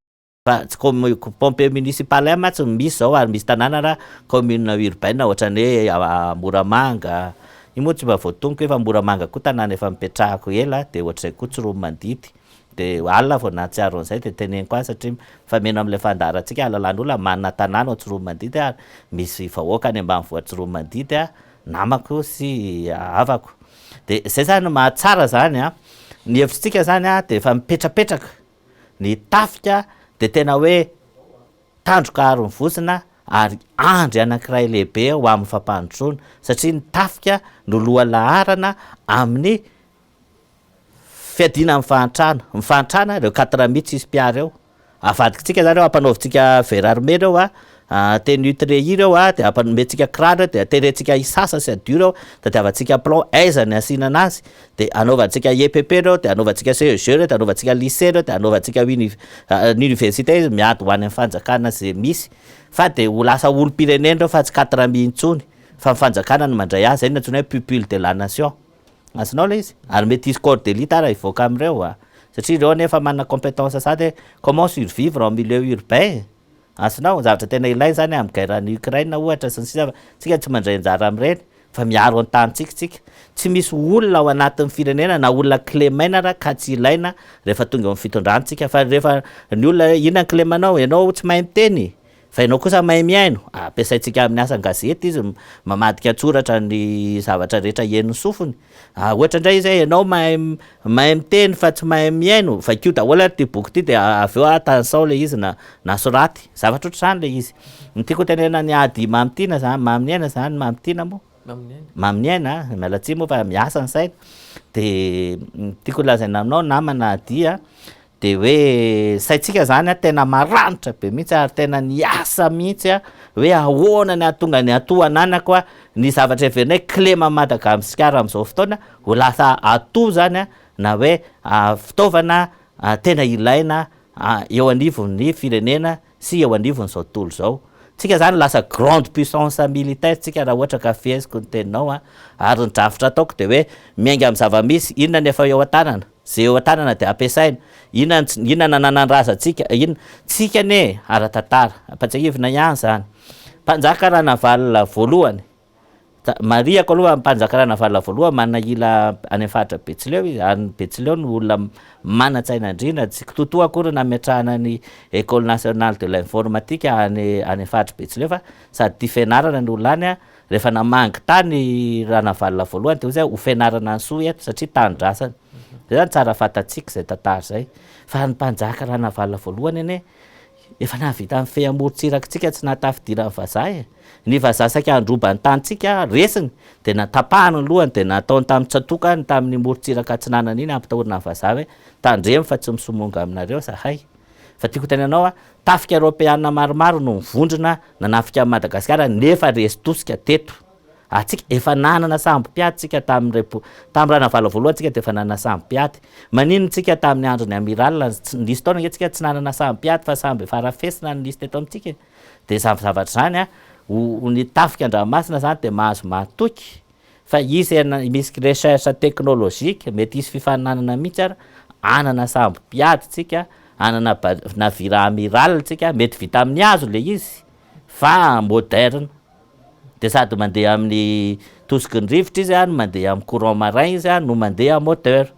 [SPEAKER 2] fa tsy commu- pompier municipal ihany mantsy no misy zao ary misy tanàna ra commune urbaine ohatran'ny hoe Moramanga, io moa tsy mba voatonoko hoe fa Moramanga koa tanàna efa nipetrahako ela de ohatr'izay koa Tsiroanomandidy, de alina vao nahatsiaro an'izay de teneniko azy satria mifameno amin'ilay fandaharantsika ahalalàn'olona manana tanàna ao Tsiroanomandidy ary misy vahoaka any ambanivohitra Tsiroanomandidy namako sy havako, de zay zany no mahatsara zany an, ny hevitritsika zany an de efa mipetrapetraka Ny tafika dia tena hoe tandroka aro ny vozona ary andry anankiray lehibe ho amin'ny fampandrosoana satria ny tafika no lohalaharana amin'ny fiadiana amin'ny fahantrana. Ny fahantrana ireo quatre mille tsisy mpiaro eo. Avadikitsika zany eo ampanaovintsika verre armé ireo a, tenue treillis ireo a, dia ampanomentsika kiraro ireo, dia terentsika hisasa sy hadio ireo, tadiavantsika plomb aiza ny asiana anazy, Dia anaovantsika EPP ireo, dia anaovantsika CEG ireo, dia anaovantsika lycée ireo, dia anaovantsika uni- ny université izy miady ho any amin'ny fanjakana izay misy fa dia ho lasa olom-pirenena ireo fa tsy quatre amis intsony fa ny fanjakana no mandray azy, izay no antsoina hoe pupille de la nation. Azonao ilay izy? Ary mety hisy corps d'élite ara hivoaka amin'ireo a! Satria ireo anie efa manana compétence sady hoe comment survivre en milieu urbain? Azonao? Zavatra tena ilaina izany amin'ny guerre any Ukraine ohatra sy ny sisa fa tsika tsy mandray anjara amin'ireny. fa miaro ny tanintsika tsika, tsy misy olona ao anatin'ny firenena na olona kilemaina ara ka tsy ilaina rehefa tonga eo amin'ny fitondrana tsika fa rehefa ny olona hoe inona ny kilemanao, ianao tsy mahay miteny fa ianao kosa mahay mihaino, ampiasaintsika amin'ny asan-gazety izy mamadika an-tsoratra ny zavatra rehetra henon'ny sofiny, ohatra indray izy hoe ianao mahay mahay miteny fa tsy mahay mihaino, vakio daholo ary ity boky ity dia avy eo tanisao ilay izy na na soraty, zavatra ohatr'izany ilay izy. Ny tiako hotenenana ny ady Mamitiana zany, Maminiaina zany, Mamitiana moa? Maminiaina, miala tsiny moa fa miasa ny saina, de ny tiako holazaina aminao namana Ady a, de hoe saintsika zany a tena maranitra be mihitsy ary tena niasa mihitsy a, hoe ahoana ny hahatonga ny atout ananako a, ny zavatra heverina hoe kilema Madagasikara amin'izao fotoana ho lasa atout zany a, na hoe fitaovana tena ilaina eo anivon'ny firenena sy eo anivon'izao tontolo izao. Tsika zany lasa grande puissance militaire tsika raha ohatra ka feheziko ny teninao a, ary ny drafitra ataoko dia hoe miainga amin'ny zava-misy, inona ny efa eo an-tanana, ze eo an-tanana dia ampiasaina, inona ny tsy, inona ny ananan'ny razantsika, inona, tsika anie ara-tantara, ampatsiahivina ihany zany, mpanjaka Ranavalona voalohany, Marihako aloha fa mpanjaka Ranavalona voalohany manana ila any amin'ny faritra Betsileo izy ary ny Betsileo no olona manan-tsaina indrindra, tsy kitoatoa akory ny nametrahana ny Ecole nationale de l'informatique any any amin'ny faritra Betsileo fa sady tia fianarana ny olona any, rehefa namangy tany Ranavalona voalohany dia hoy izy hoe ho fianarana ny soa eto satria tanin-drazany. Zay zany tsara fantatsika izay tantara izay. Fa ny mpanjaka Ranavalona voalohany anie efa nahavita nifehy amorontsirakitsika tsy nahatafidiran'ny vazaha e. Ny vazaha saika handroba ny tanintsika, resiny, dia natapahany ny lohany dia nataony tamin'ny tsatokany tamin'ny morontsiraka atsinanana iny hampitahorana ny vazaha hoe tandremo fa tsy misomonga aminareo zahay. Fa tiako hotenenao a, tafika eropeana maromaro no nivondrona nanafika an'i Madagasikara nefa resy tosika teto. Atsika efa nanana sambo mpiady tsika tamin'ny repo, tamin'ny Ranavalona voalohany tsika dia efa nanana sambo mpiady. Maninona tsika tamin'ny andron'ny amiral, tsy, nisy taona ange tsika tsy nanana sambo mpiady fa sambo efa arafesina no nisy teto amintsika e. Dia izany zavatra izany a, ho ny tafika an-dranomasina izany dia mahazo mahatoky fa hisy ena, misy recherche technologique, mety hisy fifaninanana mihitsy ara, hanana sambo mpiady tsika, hanana ba, navire amiral tsika, mety vita amin'ny hazo ilay izy fa moderne. Dia sady mandeha amin'ny tosiky ny rivotra izy no mandeha amin'ny courant marin izy no mandeha moteur.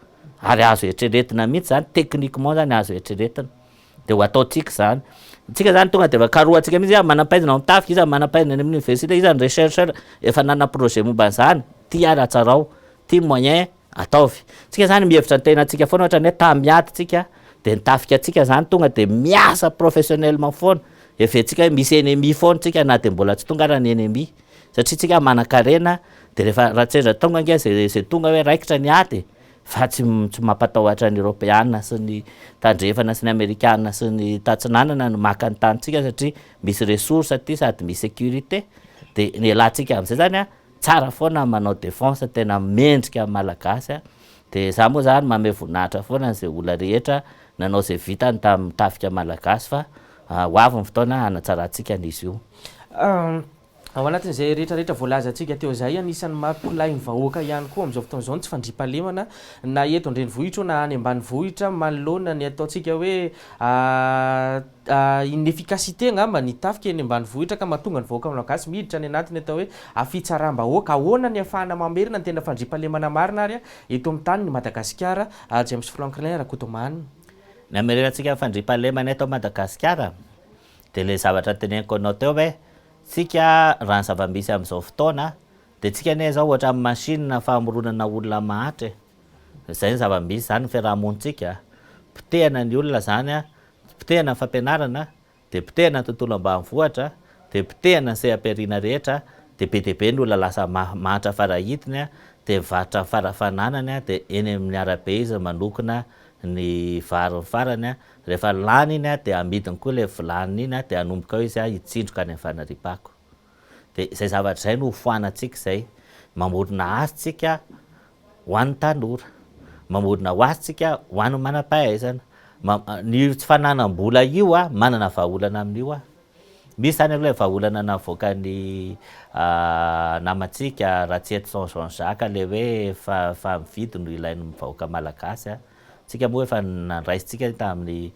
[SPEAKER 2] Ary azo eritreretina mihitsy izany, techniquement izany azo eritreretina. Dia ho ataontsika izany. Tsika izany tonga dia efa karohantsika mihitsy hoe manam-pahaizana ao amin'ny tafika, iza manam-pahaizana any amin'ny université, iza ny rechercheur efa nanana projet momba an'izany, ty ary hatsarao, ty moyen ataovy. Tsika izany mihevitra ny tenantsika foana ohatran'ny hoe tamy ady tsika, dia ny tafika antsika izany tonga dia miasa professionnellement foana. Heverintsika hoe misy ennemi foana tsika na dia mbola tsy tonga ara ny ennemi. Satria tsika manankarena dia rehefa raha sendra tonga ange zay zay tonga hoe raikitra ny ady e, fa tsy tsy mampatahotra ny eropeana sy ny tandrefana sy ny amerikana sy ny tatsinanana no maka ny tanintsika satria misy ressource aty sady misy sécurité. Dia ny elantsika amin'izay zany an, tsara foana ny manao défense tena mendrika ny malagasy an, dia za moa zany manome voninahitra foana an'izay olona rehetra nanao izay vitany tamin'ny tafika malagasy fa ho avy ny fotoana hanatsarantsika an'izy io.
[SPEAKER 1] Ao anatin'izay rehetra rehetra voalazantsika teo izay, anisan'ny mampilay ny vahoaka ihany koa amin'izao fotoana izao ny tsy fandriampahalemana na eto an-drenivohitra io na any ambanivohitra manoloana ny ataontsika hoe inefficacité angamba ny tafika eny ambanivohitra ka mahatonga ny vahoaka malagasy miditra any anatin'ny atao hoe fitsaram-bahoaka. Ahoana ny ahafahana mamerina ny tena fandriampahalemana marina ary eto amin'ny tanin'i Madagasikara? James Franklin Rakotomanana.
[SPEAKER 2] Ny hamerenantsika ny fandriampahalemana eto Madagasikara dia ilay zavatra teneniko anao teo hoe tsika raha ny zava-misy amin'izao fotoana dia tsika anie izao ohatran'ny machine famoronana olona mahantra e! Izay ny zava-misy izany ny fiaraha-monintsika, potehana ny olona izany, potehana ny fampianarana, dia potehana ny tontolo ambanivohitra, dia potehana ny seha-pihariana rehetra, dia be dia be ny olona lasa mahantra farahidiny, dia mivarotra ny fara-fananany, dia eny amin'ny arabe izy manokona ny variny farany, rehefa lany iny dia amidiny koa ilay vilaniny iny, dia hanomboka eo izy hitsindroka any amin'ny fanariam-pako. Dia izay zavatra izay no hofoanantsika izay. Mamorona asa tsika ho an'ny tanora. Mamorona ho asa tsika ho an'ny manam-pahaizana. Ny tsy fananam-bola io manana vahaolana amin'io aho. Misy izany aloha ilay vahaolana navoakan'ny namantsika Ratsietison Jean Jacques ilay hoe fa mividy no ilain'ny vahoaka malagasy. Tsika moa efa nandraisintsika iny tamin'ny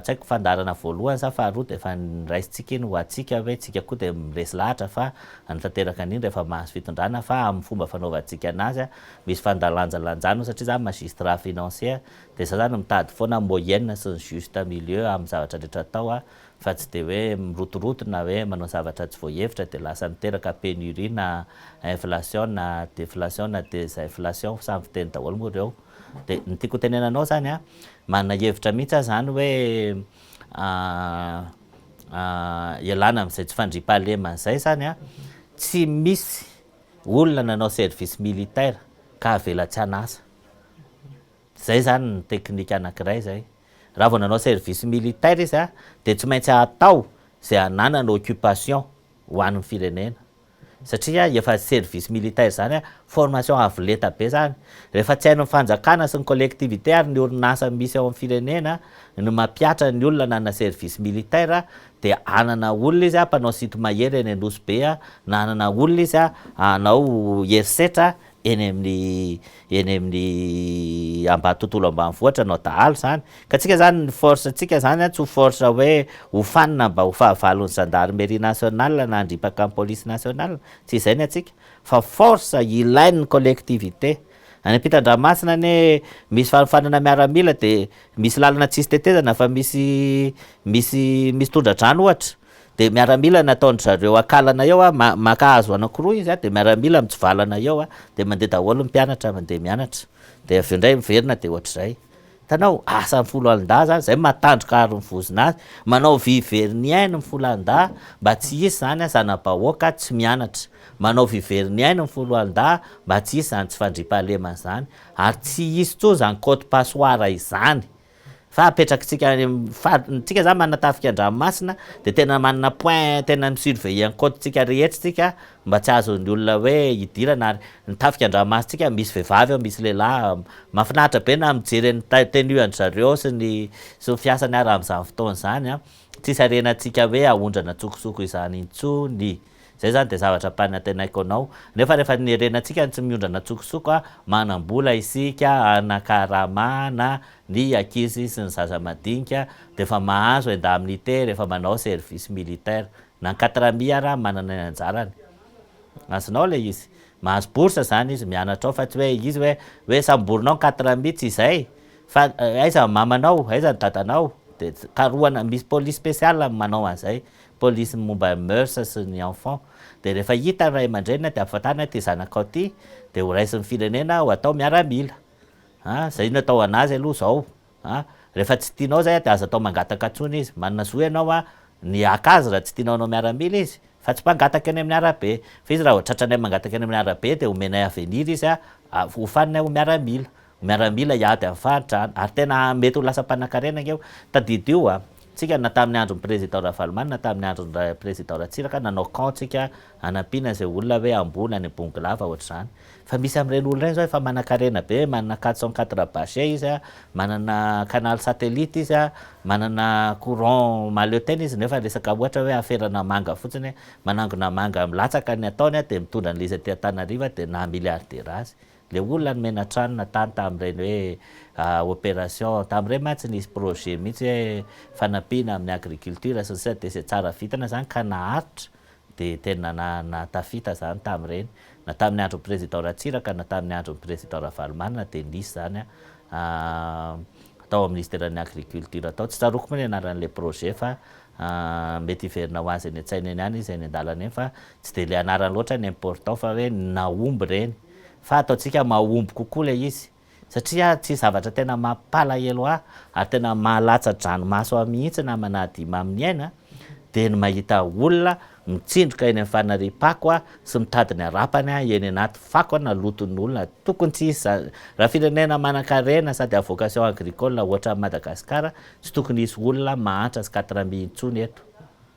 [SPEAKER 2] tsy haiko fandaharana voalohany sa faharoa dia efa niraisintsika iny ho antsika hoe tsika koa dia miresy lahatra fa hanatanteraka an'iny rehefa mahazo fitondrana fa amin'ny fomba fanaovantsika anazy misy fandalanjalanjana satria za magistrat financier dia za zany mitady foana moyenne sy ny juste milieu amin'ny zavatra rehetra atao fa tsy dia hoe mirotoroto na hoe manao zavatra tsy voahevitra dia lasa miteraka pénurie na inflation na déflation na désinflation samy fiteny daholo moa ireo. Dia ny tiako hotenenana anao zany an, manana hevitra mihitsy aho zany hoe ialana amin'izay tsy fandriampahalemana izay zany an, tsy misy olona nanao service militaire ka avela tsy an'asa. Zay zany ny teknika anankiray zay. Raha vao nanao service militaire izy an, dia tsy maintsy atao izay hananany occupation ho an'ny firenena. Satria efa service militaire zany formation avo lenta be zany. Rehefa tsy hain'ny fanjakana sy ny collectivité ary ny orinasa misy ao amin'ny firenena ny mampihatra ny olona nanana service militaire dia hanana olona izy mpanao sinto-mahery eny Anosy be na hanana olona izy hanao herisetra eny amin'ny eny amin'ny ambany tontolo ambanivohitra hanao dahalo zany. Ka tsika zany ny force tsika zany tsy ho force hoe hofanina mba ho fahavalon'ny gendarmerie nationale na handripaka ny police nationale, tsy izay ny antsika fa force ilain'ny collectivité. Any ampitan-dranomasina anie misy fanofanana miaramila de misy lalana tsisy tetezana fa misy misy misy tondra-drano ohatra. Dia miaramila nataon-dry zareo akalana eo a, maka hazo anankiroa izy a, dia miaramila mitsivalana eo a, dia mandeha daholo ny mpianatra mandeha mianatra. Dia avy eo indray miverina dia ohatr'izay. Hitanao, asan'ny foloalindahy zany, zay mahatandroka ary ny vozona azy, manao vy very ny ainy ny foloalindahy mba tsy hisy zany a zana-bahoaka tsy mianatra. Manao vy very ny ainy ny foloalindahy mba tsy hisy zany tsy fandriampahalemana zany, ary tsy hisy intsony zany code passoire izany. Fa apetrakitsika any amin'ny fari-, tsika zany manana tafika an-dranomasina de tena manana point tena mi-surveiller ny côte-tsika rehetra tsika mba tsy azon'ny olona hoe hidirana ary ny tafika an-dranomasintsika misy vehivavy ao misy lehilahy, mahafinaritra be na mijery ny tenue an-dry zareo sy ny sy ny fiasany ary amin'izany fotoana izany an, tsisy harenantsika hoe ahondrana an-tsokosoko izany intsony. Zay zany dia zavatra ampanantenaiko anao. Nefa rehefa nierenantsika ny tsy miondrana an-tsokosoko a, manam-bola isika hanakaramana ny ankizy sy ny zaza madinika dia efa mahazo indemnité rehefa manao service militaire. Na ny quatre amis ara manana ny anjarany. Azonao ilay izy. Mahazo bourse zany izy mianatra ao fa tsy hoe izy hoe hoe samborinao ny quatre amis tsy izay fa aiza ny mamanao, aiza ny dadanao dia karohana, misy police spéciale manao an'izay. Police momba ny mœurs sy ny enfant dia rehefa hita ny ray aman-dreniny dia ampifantarina ity zanakao ity dia ho raisin'ny firenena ho atao miaramila a! zay no atao anazy aloha zao a! rehefa tsy tianao zay dia aza atao mangataka intsony izy, manana zo ianao a ny haka azy raha tsy tianao hanao miaramila izy fa tsy mpangataka eny amin'ny arabe fa izy raha vao tratranay mangataka eny amin'ny arabe dia omenay avenir izy a hofaninay ho miaramila, ho miaramila hiady amin'ny fahantrana ary tena mety ho lasa mpanankarena ange io, tadidio a! Tsika na tamin'ny andron'ny président Ravalomanana na tamin'ny andron'ny président Ratsiraka nanao camp tsika hanampiana izay olona hoe ambony any Bongolava ohatr'izany. Fa misy amin'ireny olona ireny izao efa manankarena be, manana 404 bâché izy a, manana canal satellite izy a, manana courant mahaleo tena izy nefa resaka ohatra hoe aferana manga fotsiny, manangona manga milatsaka ny ataony a dia mitondra an'ilay izy aty Antananarivo dia naha milliardaire azy. Le olona nomena trano na tany tamin'ireny hoe opération, tamin'ireny mantsy nisy projet mihitsy hoe fanampiana amin'ny agriculture sy ny sisa dia izay tsara vintana izany ka naharitra dia tena nahatafita izany tamin'ireny. Na tamin'ny andron'ny président Ratsiraka na tamin'ny andron'ny président Ravalomanana dia nisy izany tao amin'ny ministeran'ny agriculture tao. Tsy tsaroako moa ny anaran'ilay projet fa mety hiverina ho azy eny an-tsaina eny ihany izy eny an-dalana eny fa tsy dia ilay anarany loatra no important fa hoe nahomby ireny. Fa ataontsika mahomby kokoa ilay izy satria tsy zavatra tena mampalahelo ahy ary tena mahalatsa-dranomaso ahy mihitsy namana Adimaminiaina dia ny mahita olona mitsindroka eny amin'ny fanariam-pako sy mitady ny harapany eny anaty fako na loton'ny olona. Tokony tsy hisy izany. Raha firenena manan-karena sady à vocation agricole ohatran'i Madagasikara tsy tokony hisy olona mahantra sy katrami intsony eto.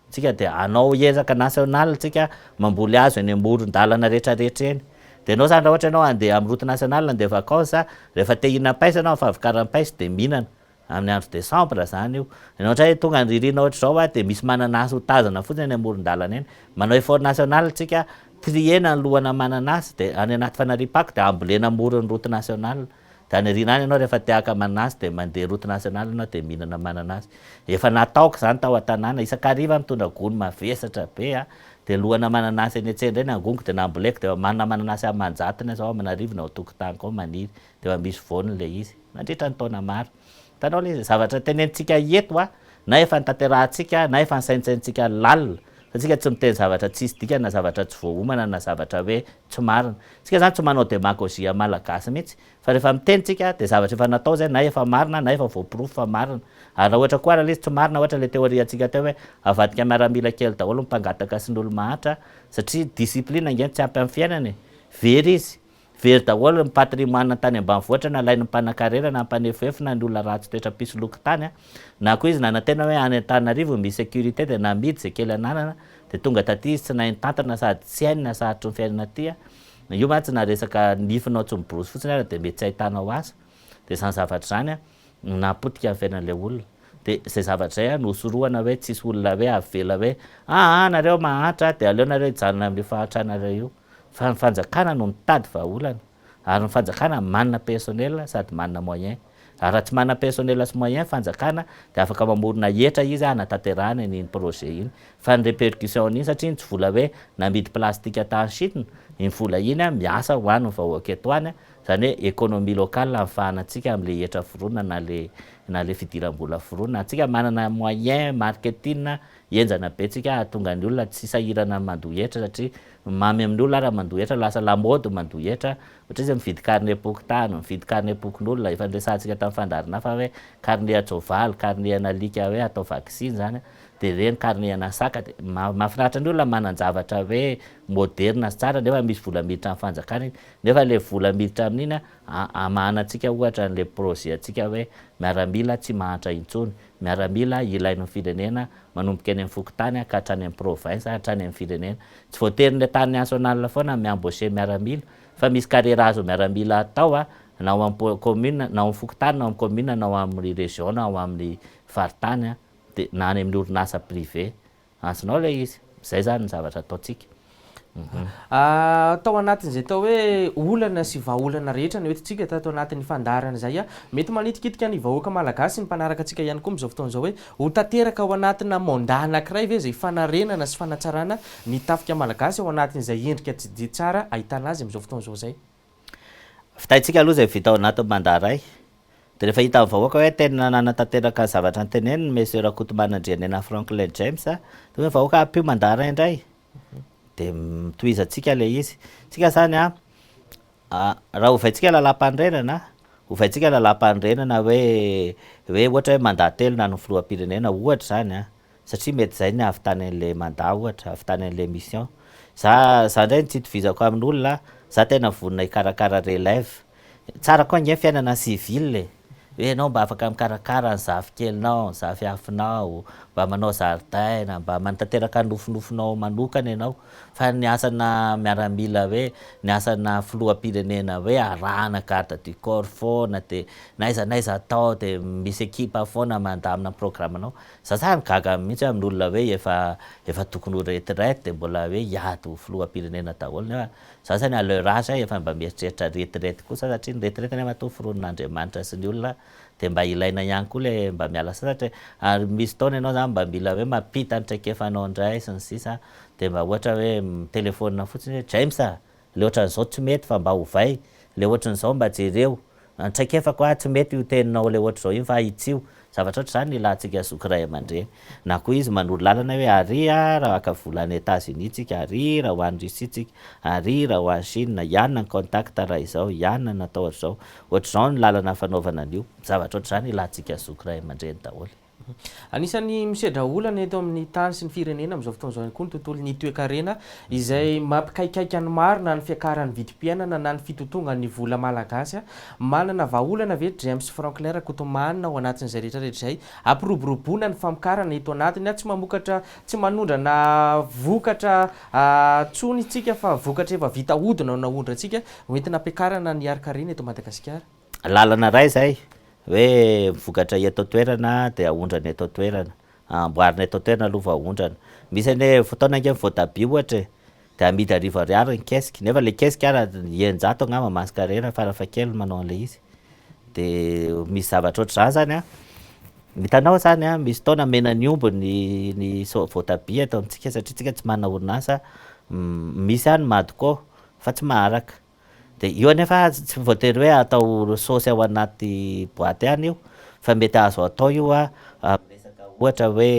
[SPEAKER 2] Tsika dia hanao ezaka national tsika mamboly hazo eny amoron-dalana rehetra rehetra eny. Dia ianao zany raha ohatra ianao handeha amin'ny route nationale handeha vacances, rehefa te hihinam-paiso ianao amin'ny fahavokaram-paiso dia mihinana. Amin'ny andro décembre zany io. Ianao ohatra hoe tonga ny ririnina ohatra izao dia misy mananasy ho tazana fotsiny eny amoron-dalana eny. Manao effort national tsika, trier-na ny lohana mananasy dia any anaty fanariam-pako dia ambolena amoron'ny route nationale. Dia any aoriana any ianao rehefa te haka mananasy dia mandeha route nationale ianao dia mihinana mananasy. Efa nataoko izany tao an-tanàna, isan-kariva aho mitondra gony mavesatra be a, dia lohana mananasy eny an-tsena ireny angoniko dia namboleko dia efa manana mananasy aman-jatony aho izao, aman'arivony ao an-tokotaniko ao maniry, dia efa misy voany ilay izy, nandritra ny taona maro. Hitanao ilay izy, zavatra tenenintsika eto a, na efa notanterahantsika na efa nisaintsaintsika lalina, fa tsika tsy miteny zavatra tsisy dikany na zavatra tsy voaomana na zavatra hoe tsy marina. Tsika zany tsy manao demagogie malagasy mihitsy fa rehefa miteny tsika dia zavatra efa natao zay na efa marina na efa voaporofo fa marina. Ary raha ohatra koa ary ilay izy tsy marina ohatra ilay théorie antsika teo hoe avadika miaramila kely daholo ny mpangataka sy ny olo-mahantra satria discipline ange no tsy ampy amin'ny fiainana e! Very izy. Very daholo ny patrimoine tany ambanivohitra nalain'ny mpanakarena na mpanefoefo na ny olona ratsy toetra mpisoloky tany na koa izy nanantena hoe any Antananarivo misy sécurité dia namidy izay kely ananana dia tonga taty izy tsy nahay nitantana sady tsy hainy ny hasarotry ny fiainana aty io mantsy na resaka nifinao tsy miborosy fotsiny ara dia mety tsy ahitanao asa dia izany zavatra izany no nahapotika ny fiainan'ilay olona dia izay zavatra izay no hosorohana hoe tsisy olona hoe avela hoe aa nareo mahantra dia aleo nareo hijanona amin'io fahantranareo io Fa ny fanjakana no mitady vahaolana, ary ny fanjakana manana personnel sady manana moyen. Ary raha tsy manana personnel sy moyen fanjakana dia afaka mamorona hetra izy hanatanterahana an'iny projet iny. Fa ny repercussion an'iny satria iny tsy vola hoe namidy plastique tany Chine Iny vola iny miasa ho an'ny vahoaka eto any, izany hoe économie locale ahafahanantsika amin'ilay hetra foronina na le na le fidiram-bola foronina. Antsika manana moyen marketing henjana be tsika hahatonga ny olona tsy sahirana mandoa hetra satria mamy amin'ny olona ary mandoa hetra, lasa lamaody mandoa hetra, ohatra izy mividy carnet-pokontany, mividy carnet-pokonolona, efa niresahantsika tamin'ny fandaharana hafa hoe carnet an-tsoavaly, carnet an'alika hoe atao vaksiny izany. Dia ireny carnet ana saka dia mahafinaritra ny olona manan-javatra hoe moderina sy tsara nefa misy vola miditra amin'ny fanjakana iny, nefa ilay vola miditra amin'iny hamahanantsika ohatra an'ilay projet antsika hoe miaramila tsy mahantra intsony, miaramila ilain'ny firenena manomboka eny amin'ny fokontany ka hatrany amin'ny province hatrany amin'ny firenena. Tsy voatery ny état national foana mi-embaucher miaramila fa misy carrière azo miaramila atao na ao amin'ny commune na ao amin'ny fokontany na ao amin'ny commune na ao amin'ny région na ao amin'ny faritany. Dia na any amin'ny orinasa privé. Azonao ilay izy. Izay izany ny zavatra ataontsika.
[SPEAKER 1] Tao anatin'izay atao hoe olana sy vahaolana rehetra noentintsika tato anatin'ny fandaharana izay, mety manitikitika ny vahoaka malagasy sy ny mpanaraka antsika ihany koa amin'izao fotoana izao hoe ho tanteraka ao anatina mandat anankiray ve izay fanarenana sy fanatsarana ny tafika malagasy ao anatin'izay endrika tsy dia tsara ahitana azy amin'izao fotoana izao izay?
[SPEAKER 2] Vitaintsika aloha izay vita ao anatin'ny mandat iray. Dia rehefa hitan'ny vahoaka hoe tena nanatanteraka ny zavatra noteneniny Monsieur Rakotomanana Andrianena Franklin James, dia hoy ny vahoaka ampio mandat iray indray. Dia tohizantsika ilay izy. Tsika izany an, raha ovaintsika lalàmpanorenana, ovaintsika lalàmpanorenana hoe hoe ohatra hoe mandat telo na ny filoham-pirenena ohatra izany an, satria mety izay ny hahavitany an'ilay mandat ohatra, hahavitany an'ilay mission. Za za indray ny tsy itovizako amin'olona, za tena vonona hikarakara relève. Tsara koa ange ny fiainana civil e! Hoe ianao mba afaka mikarakara ny zafikelinao, ny zafiafinao, mba manao zaridaina, mba manatanteraka ny nofinofinao manokana ianao. Fa ny asana miaramila hoe, ny asana filoham-pirenena hoe arahana garde du corps foana dia n'aiza n'aiza atao dia misy ekipa foana mandamina ny programme-nao. Za zany gaga mihitsy amin'olona hoe efa efa tokony ho retraite dia mbola hoe hiady ho filoham-pirenena daholo nefa Za zany à leur age efa mba mieritreritra retraite koa za satria ny retraite anie matoa foronin'Andriamanitra sy ny olona dia mba ilaina ihany koa le mba miala sasatra e, ary misy taona ianao zany mba mila hoe mampita ny traikefanao indray sy ny sisa dia mba ohatra hoe mi-telephone fotsiny hoe James a, le ohatran'izao tsy mety fa mba ovay, le ohatran'izao mba jereo, ny traikefako a tsy mety io teninao le ohatr'izao iny fa ahitsio, Zavatra ohatr'izany no ilantsika zoky ray aman-dreny. Na koa izy manoro lalana hoe ary raha haka vola any Etats Unis tsika, ary raha ho any Russie tsika, ary raha ho any Chine, ianona ny contact raha izao, ianona no atao ohatr'izao. Ohatr'izao ny lalana fanaovana an'io. Zavatra ohatr'izany ilantsika zoky ray aman-dreny daholo.
[SPEAKER 1] Anisan'ny misedra olana eto amin'ny tany sy ny firenena amin'izao fotoana izao ihany koa ny tontolon'ny toekarena izay mampikaikaika ny maro na ny fiakaran'ny vidim-piainana na ny fitotongan'ny vola malagasy. Manana vahaolana ve James Franklin Rakotomanana ao anatin'izay rehetra rehetra izay hampiroboroboana ny famokarana eto anatiny? Tsy mamokatra, tsy manondrana vokatra intsony isika fa vokatra efa vita hodina no naondrantsika ho entina hampiakarana ny harinkarena eto Madagasikara.
[SPEAKER 2] Lalana iray izay, hoe vokatra eto an-toerana dia aondrana eto an-toerana. Amboarina eto an-toerana aloha vao aondrana. Misy anie fotoana ange ny voatabia ohatra e, dia amidy 1000 ariary ny kesika, nefa ilay kesika ara 600 angamba mascarena farafahakeliny manao an'ilay izy. Dia misy zavatra ohatr'izany zany an, hitanao zany an, misy fotoana omena ny omby ny ny sao- voatabia eto amintsika satria tsika tsy manana orinasa, misy ihany Madco fa tsy maharaka. Dia io anefa tsy voatery hoe atao saosy ao anaty boite ihany io fa mety azo atao io an, amin'ny resaka ohatra hoe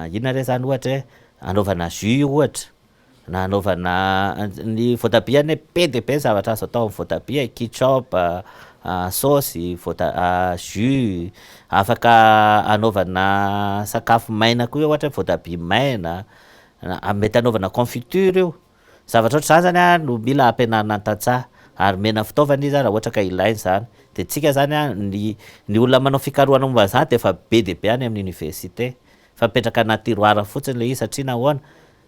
[SPEAKER 2] inona re zany ohatra e, anaovana jus io ohatra, na anaovana ny voatabia anie be dia be ny zavatra azo atao amin'ny voatabia e, ketchup, saosy, voata- jus, afaka anaovana sakafo maina koa io ohatra hoe voatabia maina. Mety hanaovana confiture io. Zavatra ohatr'izany zany an no mila ampianarina ny tantsaha ary omena fitaovana izy raha ohatra ka ilainy izany. Dia tsika zany an, ny ny olona manao fikarohana momba an'izany dia efa be dia be any amin'ny université. Fa mipetraka anaty tiroir fotsiny ilay izy satria nahoana?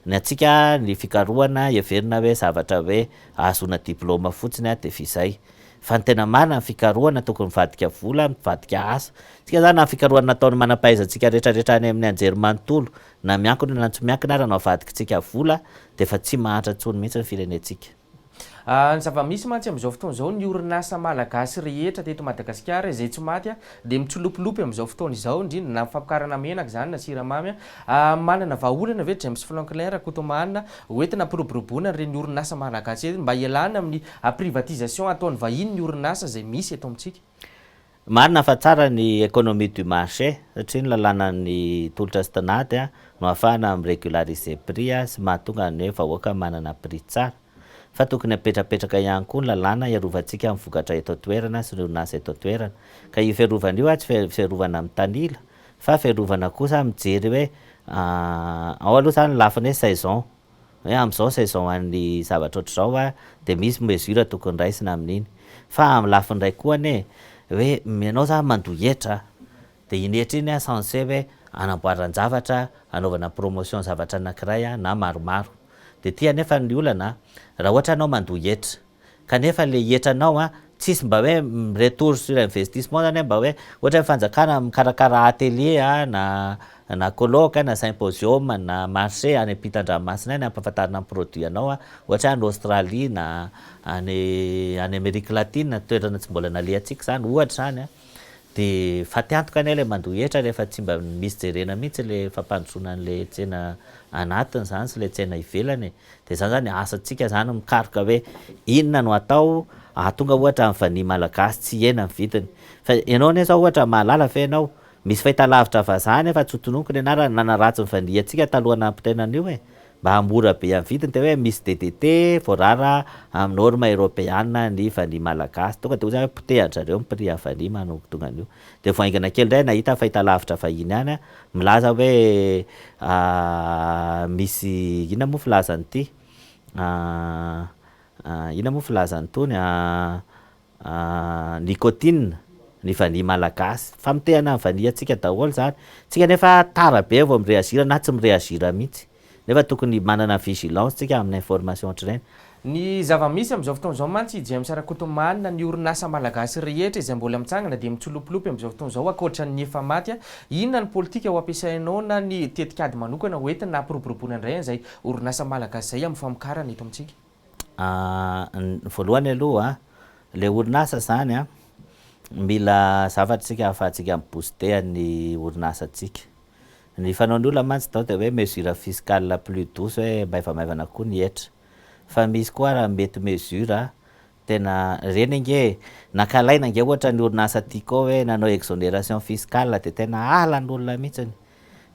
[SPEAKER 2] Ny antsika ny fikarohana heverina hoe zavatra hoe ahazoana diplôme fotsiny dia efa izay. Fa ny tena marina ny fikarohana tokony mivadika vola, mivadika asa. Tsika zany na ny fikarohana nataon'ny manam-pahaizantsika rehetrarehetra any amin'ny anjerimanontolo Na miankina na tsy miankina ara no avadikitsika vola dia efa tsy mahantra intsony mihitsy ny firenentsika.
[SPEAKER 1] Ny zava-misy mantsy amin'izao fotoana izao, ny orinasa malagasy rehetra teto Madagasikara izay tsy maty dia mitsilopilopy amin'izao fotoana izao, indrindra na amin'ny fampikarana menaka izany na siramamy. Manana vahaolana ve James Franklin Rakotomahanina hoentina hampiroboroboana ireny orinasa malagasy ireny mba hialana amin'ny privatisation ataon'ny vahiny ny orinasa izay misy eto amintsika?
[SPEAKER 2] Marina fa tsara ny économie du marché satria ny lalànan'ny tolotra sy tinady no ahafahana mi-regulariser prix sy mahatonga ny hoe vahoaka manana prix tsara. Fa tokony apetrapetraka ihany koa ny lalàna hiarovantsika ny vokatra eto an-toerana sy ny orinasa eto an-toerana. Ka io fiarovana io tsy fiarovana mitanila fa fiarovana kosa mijery hoe ao aloha izany ny lafiny hoe saison. Hoe amin'izao saison an'ny zavatra ohatr'izao a, dia misy mesure tokony raisina amin'iny. Fa amin'ny lafiny iray koa anie, hoe ianao zany mandoa hetra, dia iny hetra iny a censé hoe hanamboaran-javatra, hanaovana promotion zavatra anankiray a, na maromaro. Dia ity anefa ny olana, raha ohatra ianao mandoa hetra, Kanefa le hetranao an, tsisy mba hoe retour sur investissement zany hoe mba hoe ohatra hoe fanjakana mikarakara atelier an, na na colloque na symposium na marché any ampitan-dranomasina any ampahafantarina ny produit anao an, ohatra hoe any Australie na any any Amerique latine toerana tsy mbola nalehantsika zany ohatra zany an. Dia faty antoka anie ilay mandoa hetra rehefa tsy mba misy jerena mihitsy ilay fampandrosoana an'ilay tsena anatiny izany sy ilay tsena ivelany e. Dia izany izany asantsika izany mikaroka hoe inona no atao hahatonga ohatra ny vanille malagasy tsy hihena ny vidiny. Fa ianao anie izao ohatra mahalala ve ianao, misy fahitalavitra vazaha nefa tsy ho tononiko ny anarany nanaratsy ny vanille antsika talohan'ny nampitaina an'io e. Mba hahamora be amin'ny vidiny dia hoe misy DDT voarara amin'ny norme eropeana ny vanille malagasy. Tonga dia hoy zany hoe potehan-dry zareo ny prix an'ny vanille manomboka tonga an'io. Dia vao haingana kely indray nahita fahitalavitra vahiny ihany aho milaza hoe misy inona moa filazan'ity inona moa filazan'itony Nicotine, ny vanille malagasy. Famotehana ny vanille antsika daholo izany. Tsika nefa tara be vao mi-reagir na tsy mi-reagir mihitsy. Nefa tokony manana vigilance tsika amin'ny information ohatr'ireny.
[SPEAKER 1] Ny zava-misy amin'izao fotoana izao mantsy i James Rakotomanana, ny orinasa malagasy rehetra izay mbola mitsangana dia mitsilopilopy amin'izao fotoana izao ankoatra ny efa maty. Inona ny politika ho ampiasainao na ny tetikady manokana ho entina hampiroboroboana indray an'izay orinasa malagasy izay amin'ny famokarana eto amintsika?
[SPEAKER 2] Ny voalohany aloha, le orinasa zany an, mila zavatra isika ahafahantsika mi-booster ny orinasantsika. Ny fanaon'ny olona mantsy zao de hoe mesure fiscale plus douce hoe maivamaivana kokoa ny hetra. Fa misy koa ara mety mesure tena, ireny ange e, nankahalaina ange ohatra ny orinasa Tiko hoe nanao exonération fiscale de tena halan'olona mihitsiny.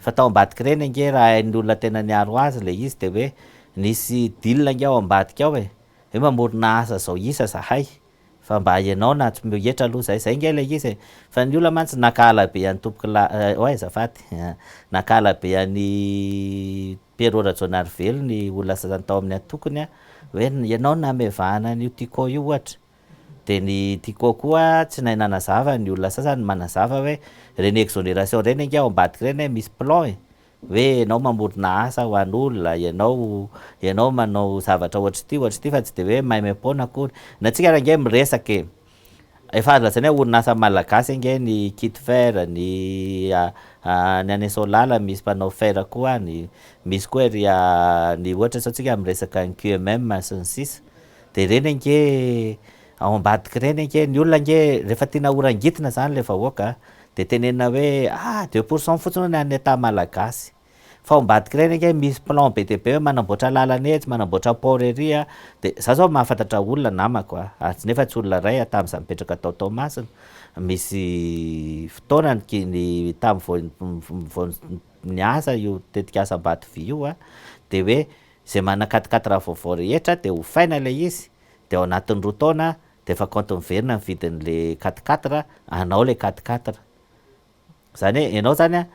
[SPEAKER 2] Fa tao ambadik'ireny ange raha hain'ny olona tena niaro azy ilay izy dia hoe nisy deal ange ao ambadika ao e! Hoe mamorona asa zao isa zahay fa mba ianao na tsy omeo hetra aloha zay, zay ange ilay izy e! Fa ny olona mantsy nankahala be an'i tompokolahy, oay azafady, nankahala be an'i Pierrot Rajaonarivelo ny olona sasany tao amin'ny antokony hoe ianao no namevahana an'io Tiko io ohatra. Dia ny Tiko koa tsy nahay nanazava, ny olona sasany manazava hoe ireny exonération ireny ange ao ambadika ireny hoe misy plan e, hoe ianao mamorona asa ho an'olona, ianao ianao manao zavatra ohatr'ity ohatr'ity fa tsy dia hoe maimaim-poana akory. Ny antsika ary ange miresaka e, efa azo lazaina hoe orinasa malagasy ange ny Kitfer, ny ny any Soalala misy mpanao fer koa any, misy koa ery ny ohatra izao tsika miresaka ny QMM sy ny sisa. Dia ireny ange ao ambadik'ireny ange, ny olona ange rehefa tiana ho rangitina izany ilay vahoaka dia tenenina hoe ah 2% fotsiny hono ny an'ny Etat malagasy. Fa ao ambadik'ireny ange misy plan be dia be hoe manamboatra lalana etsy, manamboatra port ery a. Dia izaho izao mahafantatra olona namako a, ary nefa tsy olona iray a, tamin'izaho nipetraka tao Toamasina, misy fotoana ny tamin'ny vao vao niasa io tetikasa Ambatovy io a, dia hoe Izay manana quatre-quatre vaovao rehetra dia hofaina ilay izy dia ao anatin'ny roa taona dia efa compte miverina ny vidin'le quatre-quatre anao ilay quatre-quatre. Izany hoe ianao izany an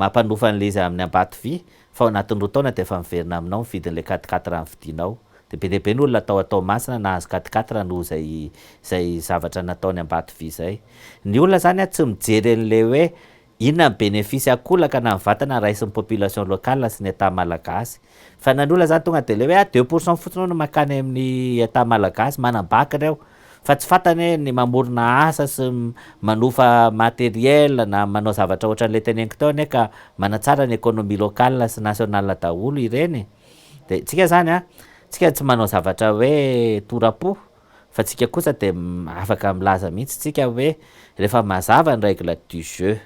[SPEAKER 2] mampanofa an'ilay izy amin'ny Ambatovy fa ao anatin'ny roa taona dia efa miverina aminao ny vidin'ilay quatre-quatre novidianao. Dia be dia be ny olona tao Toamasina nahazo quatre-quatre noho izay izay zavatra nataony Ambatovy izay. Ny olona izany an tsy mijery an'ilay hoe Inona ny bénéfice ankolaka na mivantana raisin'ny population locale sy ny Etat malagasy? Fa ny an'olona zany tonga de le hoe ah 2% fotsiny hono mankany amin'ny Etat malagasy, manam-bac reo. Fa tsy fantany hoe ny mamorona asa sy manofa matériel na manao zavatra ohatran'le teneniko teo anie ka manatsara ny économie locale sy nationale daholo ireny e. De tsika zany an. Tsika tsy manao zavatra hoe tora-po fa tsika kosa de afaka milaza mihitsy tsika hoe rehefa mazava ny règle du jeu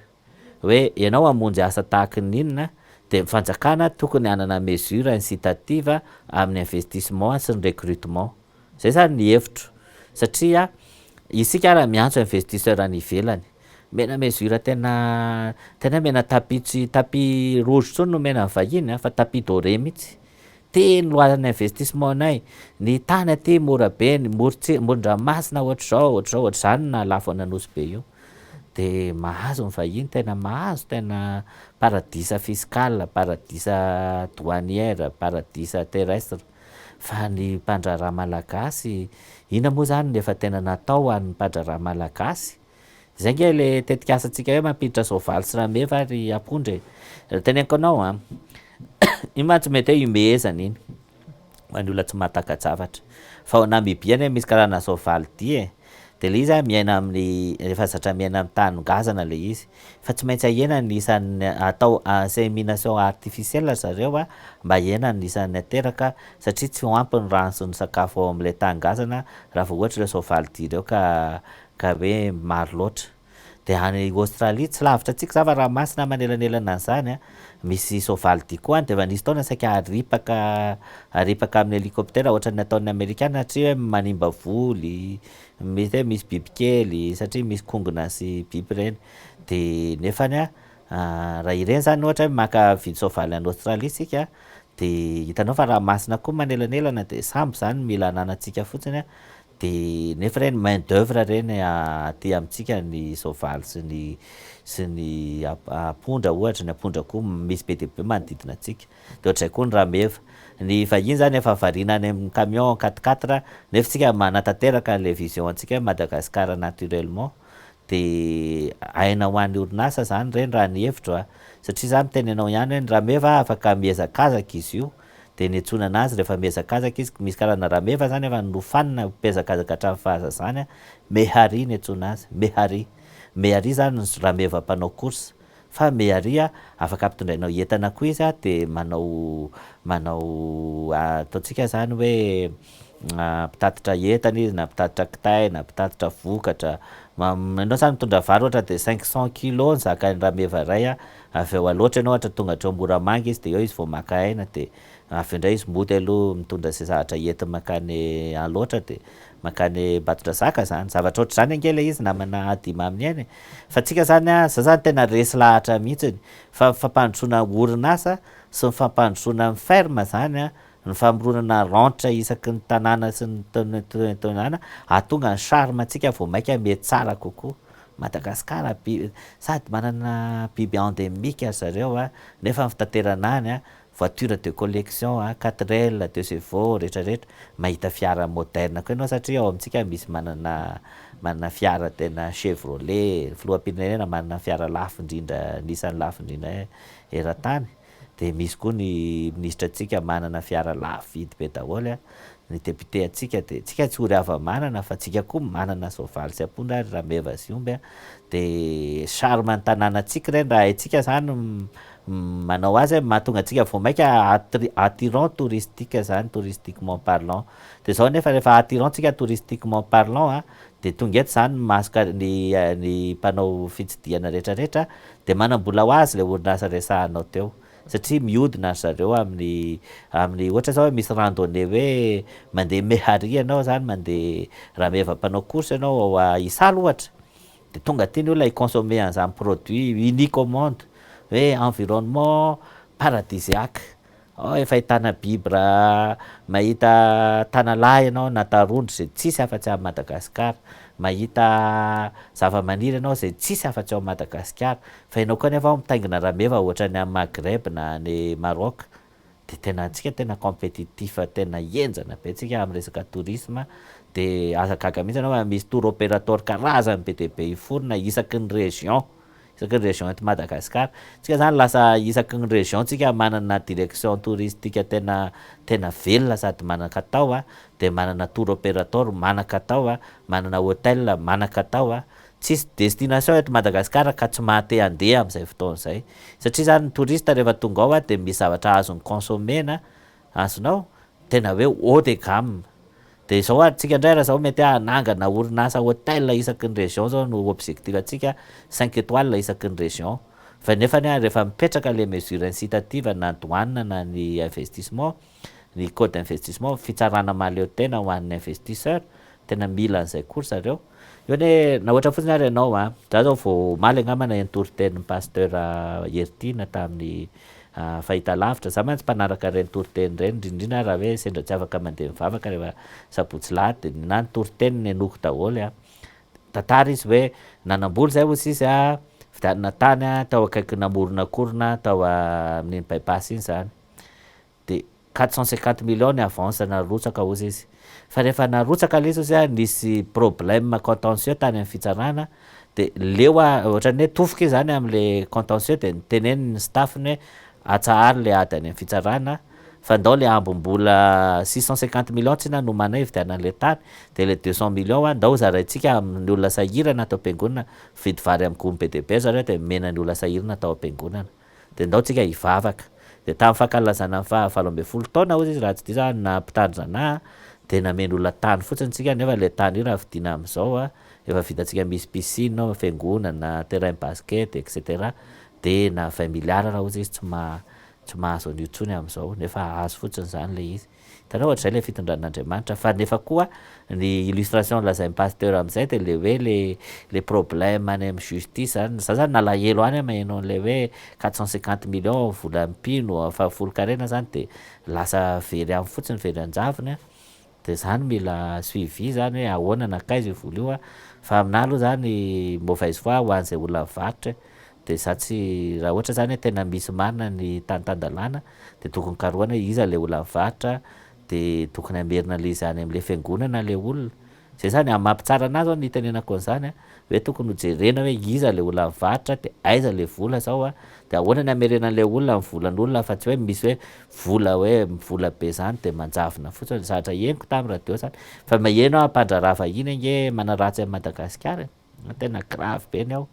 [SPEAKER 2] hoe ianao hamonjy asa tahaky ny inona de ny fanjakana tokony hanana mesure incitative amin'ny investissement sy ny recrutement. Zay zany ny hevitro satria isika raha miantso investisseur any ivelany, mena mesure tena tena hoe mena tapis tsy tapis rouge intsony no omena ny vahiny a fa tapis doré mihitsy. Ty no loharan'ny investissement nay, ny tany aty mora be, ny morotsy- moron-dranomasina ohatr'izao, ohatr'izao, ohatr'izany no nahalafo an'Anosy be io. De mahazo ny vahiny tena mahazo tena paradisa fiscal, paradisa douanière, paradisa terrestre. Fa ny mpandraharaha malagasy, inona moa zany no efa tena natao ho an'ny mpandraharaha malagasy? Zay nge le tetikasantsika hoe mampiditra soavaly sy rameva ary apondra e. Teneniko anao an, iny mantsy mety hoe ihomehezana iny ho an'ny olona tsy mahataka-javatra. Fa ao Namibia anie misy karazana soavaly dia e, de le izy a miaina amin'ny efa zatra miaina amin'ny tany ngazana le izy, fa tsy maintsy ahena ny isan'ny atao insémination artificielle ry zareo a mba ahena ny isan'ny ateraka satria tsy ho ampy ny rano sy ny sakafo ao amin'ilay tany ngazana raha vao ohatra ireo soavaly dia ireo ka ka hoe maro loatra. De any Australie, tsy lavitra antsika za fa ranomasina manelanelana an'izany a, misy soavaly dia koa any de efa nisy taona saika aripaka aripaka amin'ny hélicoptère ohatran'ny ataon'ny amerikana satria hoe manimba voly, mety hoe misy bibikely satria misy kongona sy biby ireny, de nefany a raha ireny zany ohatra hoe maka mividy soavaly any Australie isika de hitanao fa ranomasina koa manelanelana de sambo zany mila ananantsika fotsiny a. De nefa reny main d'oeuvre reny aty amintsika ny soavaly sy ny sy ny ampondra ohatra, ny ampondra koa misy be dia be manodidina antsika, de ohatr'izay koa ny rameva. Ny vahiny zany efa variana any amin'ny camion quatre quatre nefa tsika manatanteraka an'le vision antsika hoe Madagascar naturellement, de aina ho an'ny orinasa zany reny raha ny hevitro a, satria za miteny anao ihany hoe ny rameva afaka mihazakazaka izy io, de niantsoana anazy rehefa mihazakazaka izy, misy karazana rameva zany efa nofanina mpihazakazaka hatramin'ny fahazazany, Mehari niantsoana azy, Mehari, Mehari zany ny rameva mpanao course, fa Mehari a afaka ampitondrainao entana koa izy a, de manao manao ataontsika zany hoe mpitatitra entana izy na mpitatitra kitay na mpitatitra vokatra, ianao zany mitondra vary ohatra de 500 kilos ny zakan'ny rameva iray a, Avy eo Alaotra ianao ohatra tonga hatreo Moramanga izy dia eo izy vao maka aina dia avy eo indray izy mody aloha mitondra izay zavatra entiny mankany Alaotra dia mankany Ambatondrazaka zany. Zavatra ohatr'izany ange ilay izy namana ady Maminiaina e. Fa tsika zany an, za zany tena resy lahatra mihitsiny fa ny fampandrosoana orinasa sy ny fampandrosoana ny ferme zany an, ny famoronana rente isaky ny tanàna sy ny tanàna hahatonga ny charme antsika vao mainka mihatsara kokoa. Madagascar bi- sady manana biby endémique ry zareo a, nefa ny fitaterana any a, voiture de collection a, quatre L, deux chevaux, rehetra rehetra, mahita fiara moderne koa ianao satria ao amintsika misy manana manana fiara tena Chevrolet, filoham-pirenena manana fiara lafo indrindra, anisan'ny lafo indrindra eran-tany, de misy koa ny minisitra antsika manana fiara lafo vidy be daholo a, ny député antsika de tsika tsy ory hava-manana fa tsika koa manana soavaly sy ampondra ary rameva sy omby a, de charme ny tanànantsika ireny raha haintsika zany manao azy hoe mahatonga antsika vao mainka attirant touristique zany touristiquement parlant, de zao nefa rehefa attirant tsika touristiquement parlant a, de tonga eto zany ny maso ny ny mpanao fitsidihana rehetrarehetra de manam-bola ho azy le orinasa resahanao teo satria mihodina ry zareo amin'ny amin'ny ohatra zao hoe misy randonnée hoe mandeha Mehari ianao zany mandeha rameva mpanao course ianao ao Isalo ohatra, de tonga aty ny olona hi-consommer an'izany produit unique au monde hoe environnement paradisiaque, ao efa ahitana biby raha mahita tanalahy ianao na tarondro zay tsisy afa-tsy any Madagasikara, mahita zava-maniry ianao zay tsisy afa-tsy ao Madagasikara, fa ianao koa nefa ao mitaingina rameva ohatran'ny any Maghreb na any Maroc, de tena antsika tena compétitif tena henjana be tsika amin'ny resaka tourisme, de aza gaga mihitsy ianao fa misy tour opérateur karazany be dia be hiforona isaky ny région, isaky ny région eto Madagasikara. Tsika zany lasa isaky ny région tsika manana direction touristique tena tena velona sady manan-katao a, de manana tour opérateur manan-katao a, manana hôtel manan-katao a, tsisy destination eto Madagasikara ka tsy mahate handeha amin'izay fotoana izay, satria zany ny touriste rehefa tonga ao a de misy zavatra azony consommer-na azonao. Tena hoe haut de gamme. Dia izao ary tsika indray raha izao mety hoe hanangana orinasa hotel isaky ny région zao no objectif antsika, cinq étoiles isaky ny région. Fa nefany an rehefa mipetraka le mesure incitative na douane na ny investissement, ny code d'investissement, fitsarana mahaleo tena ho an'ny investisseur, tena mila an'izay koa ry zareo. Io anie na ohatra fotsiny ary ianao an, za zao vao omaly angamba naheno toritenin'ny pasteur Heritiana tamin'ny fahitalavitra, za mantsy mpanaraka ireny toriteny ireny, indrindrindrindra raha hoe sendra tsy afaka mandeha mivavaka rehefa sabotsy lahady dia na ny toriteniny henoiko daholo an. Tantara izy hoe nanambola izay hozy izy an, vidianina tany an, tao akaikin'i Amoronakorona tao amin'iny by pass iny izany. Dia 450 millions ny avance narotsaka hozy izy. Fa rehefa narotsaka ilay izy hozy an, nisy problème contentieux tany amin'ny fitsarana, dia leo aho, ohatran'ny hoe tofoka izy izany amin'ilay contentieux dia niteneniny ny staff-ny hoe atsaharo ilay ady any amin'ny fitsarana fa ndao ilay ambim-bola 650 millions tsinona no omanay hividianana an'ilay tany, dia ilay 200 millions an, ndao hozaraintsika amin'ny olona sahirana ato am-piangonana, mividy vary amin'ny gony be dia be zareo dia omena ny olona sahirana tao am-piangonana. Dia ndao tsika hivavaka. Dia tamin'ny fankalazana ny faha 18 taona hozy izy raha tsy diso aho ny mpitandrina anah dia nameno olona tany fotsiny tsika nefa ilay tany io raha vidiana amin'izao a efa vitantsika misy piscine ao, fiangonana, terrain basket etc. Dia na 20 milliards raha hozy izy tsy maha tsy mahazo an'io intsony amin'izao nefa azo fotsiny izany ilay izy. Hitanao ohatr'izay ilay fitondran'Andriamanitra fa nefa koa ny illustration lazain'i pasteur amin'izay dia le hoe le le problème any amin'ny justice zany, za zany nalahelo any aho maheno an'ilay hoe 450 millions vola mpino fahafolonkarena zany dia lasa very any fotsiny very an-javony an, dia zany mila suivi zany hoe ahoana nankaiza io vola io an, fa aminahy aloha zany mauvaise foi ho an'izay olona mivarotra e. Dia za tsy, raha ohatra zany hoe tena misy marina ny tany tan-dalàna dia tokony karohana hoe iza ilay olona mivarotra dia tokony hamerina ilay izy any amin'ilay fiangonana ilay olona. Zay zany amin'ny maha mpitsara anahy zao no itenenako an'izany an, hoe tokony ho jerena hoe iza ilay olona mivarotra dia aiza ilay vola zao an, dia ahoana ny hamerenan'ilay olona ny volan'olona fa tsy hoe misy hoe vola hoe vola be zany dia manjavona fotsiny, zavatra henoko tamin'ny radio zany, fa maheno aho mpandraharaha vahiny ange manaratsy an'i Madagasikara e. Tena grave be ny ao.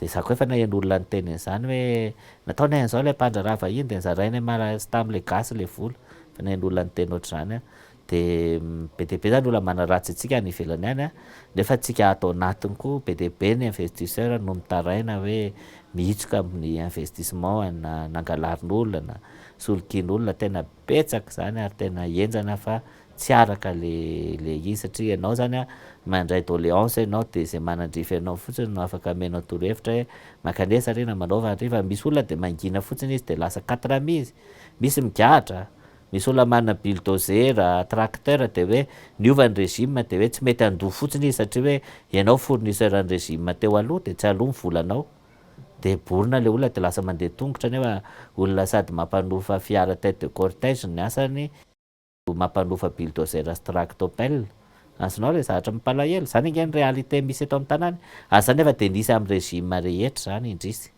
[SPEAKER 2] Dia za koa efa naheno olona niteny an'izany hoe nataonay an'izao ilay mpandraharaha vahiny dia nozarainay malagasy tamin'ilay gasy ilay vola. Efa naheno olona niteny ohatr'izany aho. Dia be dia be izany olona manaratsy antsika any ivelany any an, nefa antsika ato anatiny koa be dia be ny investisseur no mitaraina hoe mihitsoka amin'ny investissement na nangalarin'olona na solokian'olona. Tena betsaka izany ary tena henjana fa tsy araka le le izy satria ianao zany a mandray doléance ianao de zay manandrify anao fotsiny no afaka amenao torohevitra hoe mankanesa ary na manaova ary fa misy olona de mangina fotsiny izy de lasa katrami izy, misy migadra, misy olona manana bulldozer, tracteur de hoe niova ny régime de hoe tsy mety handoa fotsiny izy satria hoe ianao fournisseur ny régime teo aloha de tsy aloa ny volanao de borina le olona de lasa mandeha tongotra nefa olona sady mampanofa fiara tête de cortège ny asany, mampanofa bulldozer sy tractopelle. Azonao ilay zavatra mampalahelo? Izany ange ny réalité misy eto amin'ny tanàna e. Ary izany nefa dia nisy amin'ny régime rehetra izany indrisy.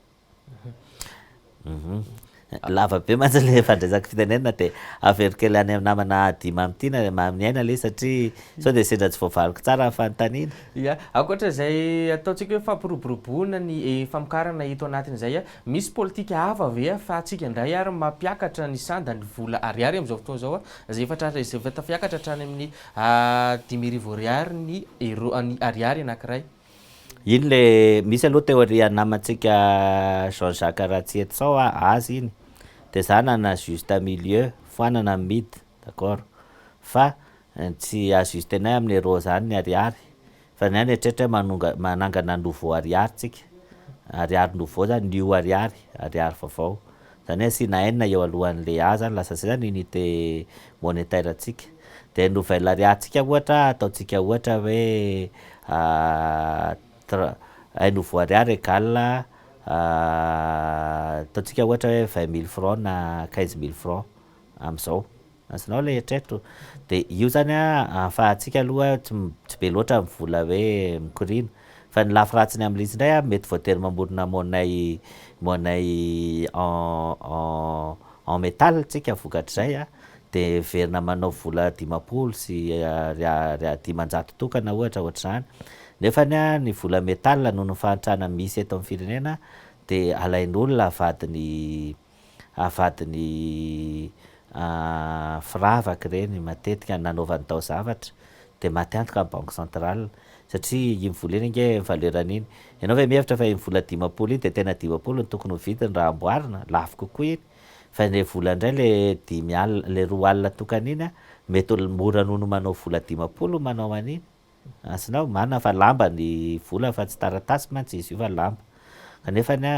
[SPEAKER 2] Lava be mantsy ilay fandraisako fitenenana dia averiko kely any amin'ny namana Ady Mamitiana, Maminiaina ilay izy satria sao dia sendra tsy voavaliko tsara ny fanontaniana.
[SPEAKER 1] Ya, ankoatra izay ataontsika hoe fampiroboroboana ny famokarana eto anatin'izay, misy politika hafa ve ahafahantsika indray ary mampiakatra ny sandan'ny vola ariary amin'izao fotoana izao izay efa tratra izay efa tafiakatra hatrany amin'ny 5000 ariary ny euro ny ariary anankiray?
[SPEAKER 2] Iny le misy aloha théorie an'ny namantsika Jean Jacques Ratsietison azy iny, de za nana juste milieu, foanana ny mid, d'accord, fa tsy ajuster-nay amin'ny euro zany ny ariary fa ny ahy ny eritreritra hoe manonga manangana nouveau ariary tsika, ariary nouveau zany new ariary, ariary vaovao, zany hoe asiana N eo alohan'le A zany lasa zay zany unité monétaire antsika, de nouvelle ariary tsika ohatra ataontsika ohatra hoe un nouveau ariary égale ataontsika ohatra hoe 20 000 francs na 15 000 francs am'zao. Azonao ilay eritreritro? Dia io zany an, ahafahantsika aloha tsy tsy be loatra ny vola hoe mikoriana. Fa ny lafy ratsiny amin'ilay izy indray an, mety voatery mamorona monnaie monnaie en en en métal tsika vokatr'izay an, dia miverina manao vola 50 sy 500 tokana ohatra ohatr'izany. Nefany an, ny vola métal noho ny fahantrana misy eto amin'ny firenena dia alain'olona avadiny avadiny Firavaka ireny matetika nanaovany taozavatra dia maty antoka ny banque centrale satria iny vola iny ange ny valeur an'iny, ianao ve mihevitra fa iny vola 50 iny dia tena 50 no tokony ho vidiny raha amboarina? Lafo kokoa iny fa ilay vola indray le 50 le 20 tokana iny mety ho mora noho ny manao vola 50 ny manao an'iny. Asinao, marina fa lamba ny vola fa tsy taratasy mantsy izy io fa lamba. Kanefa anie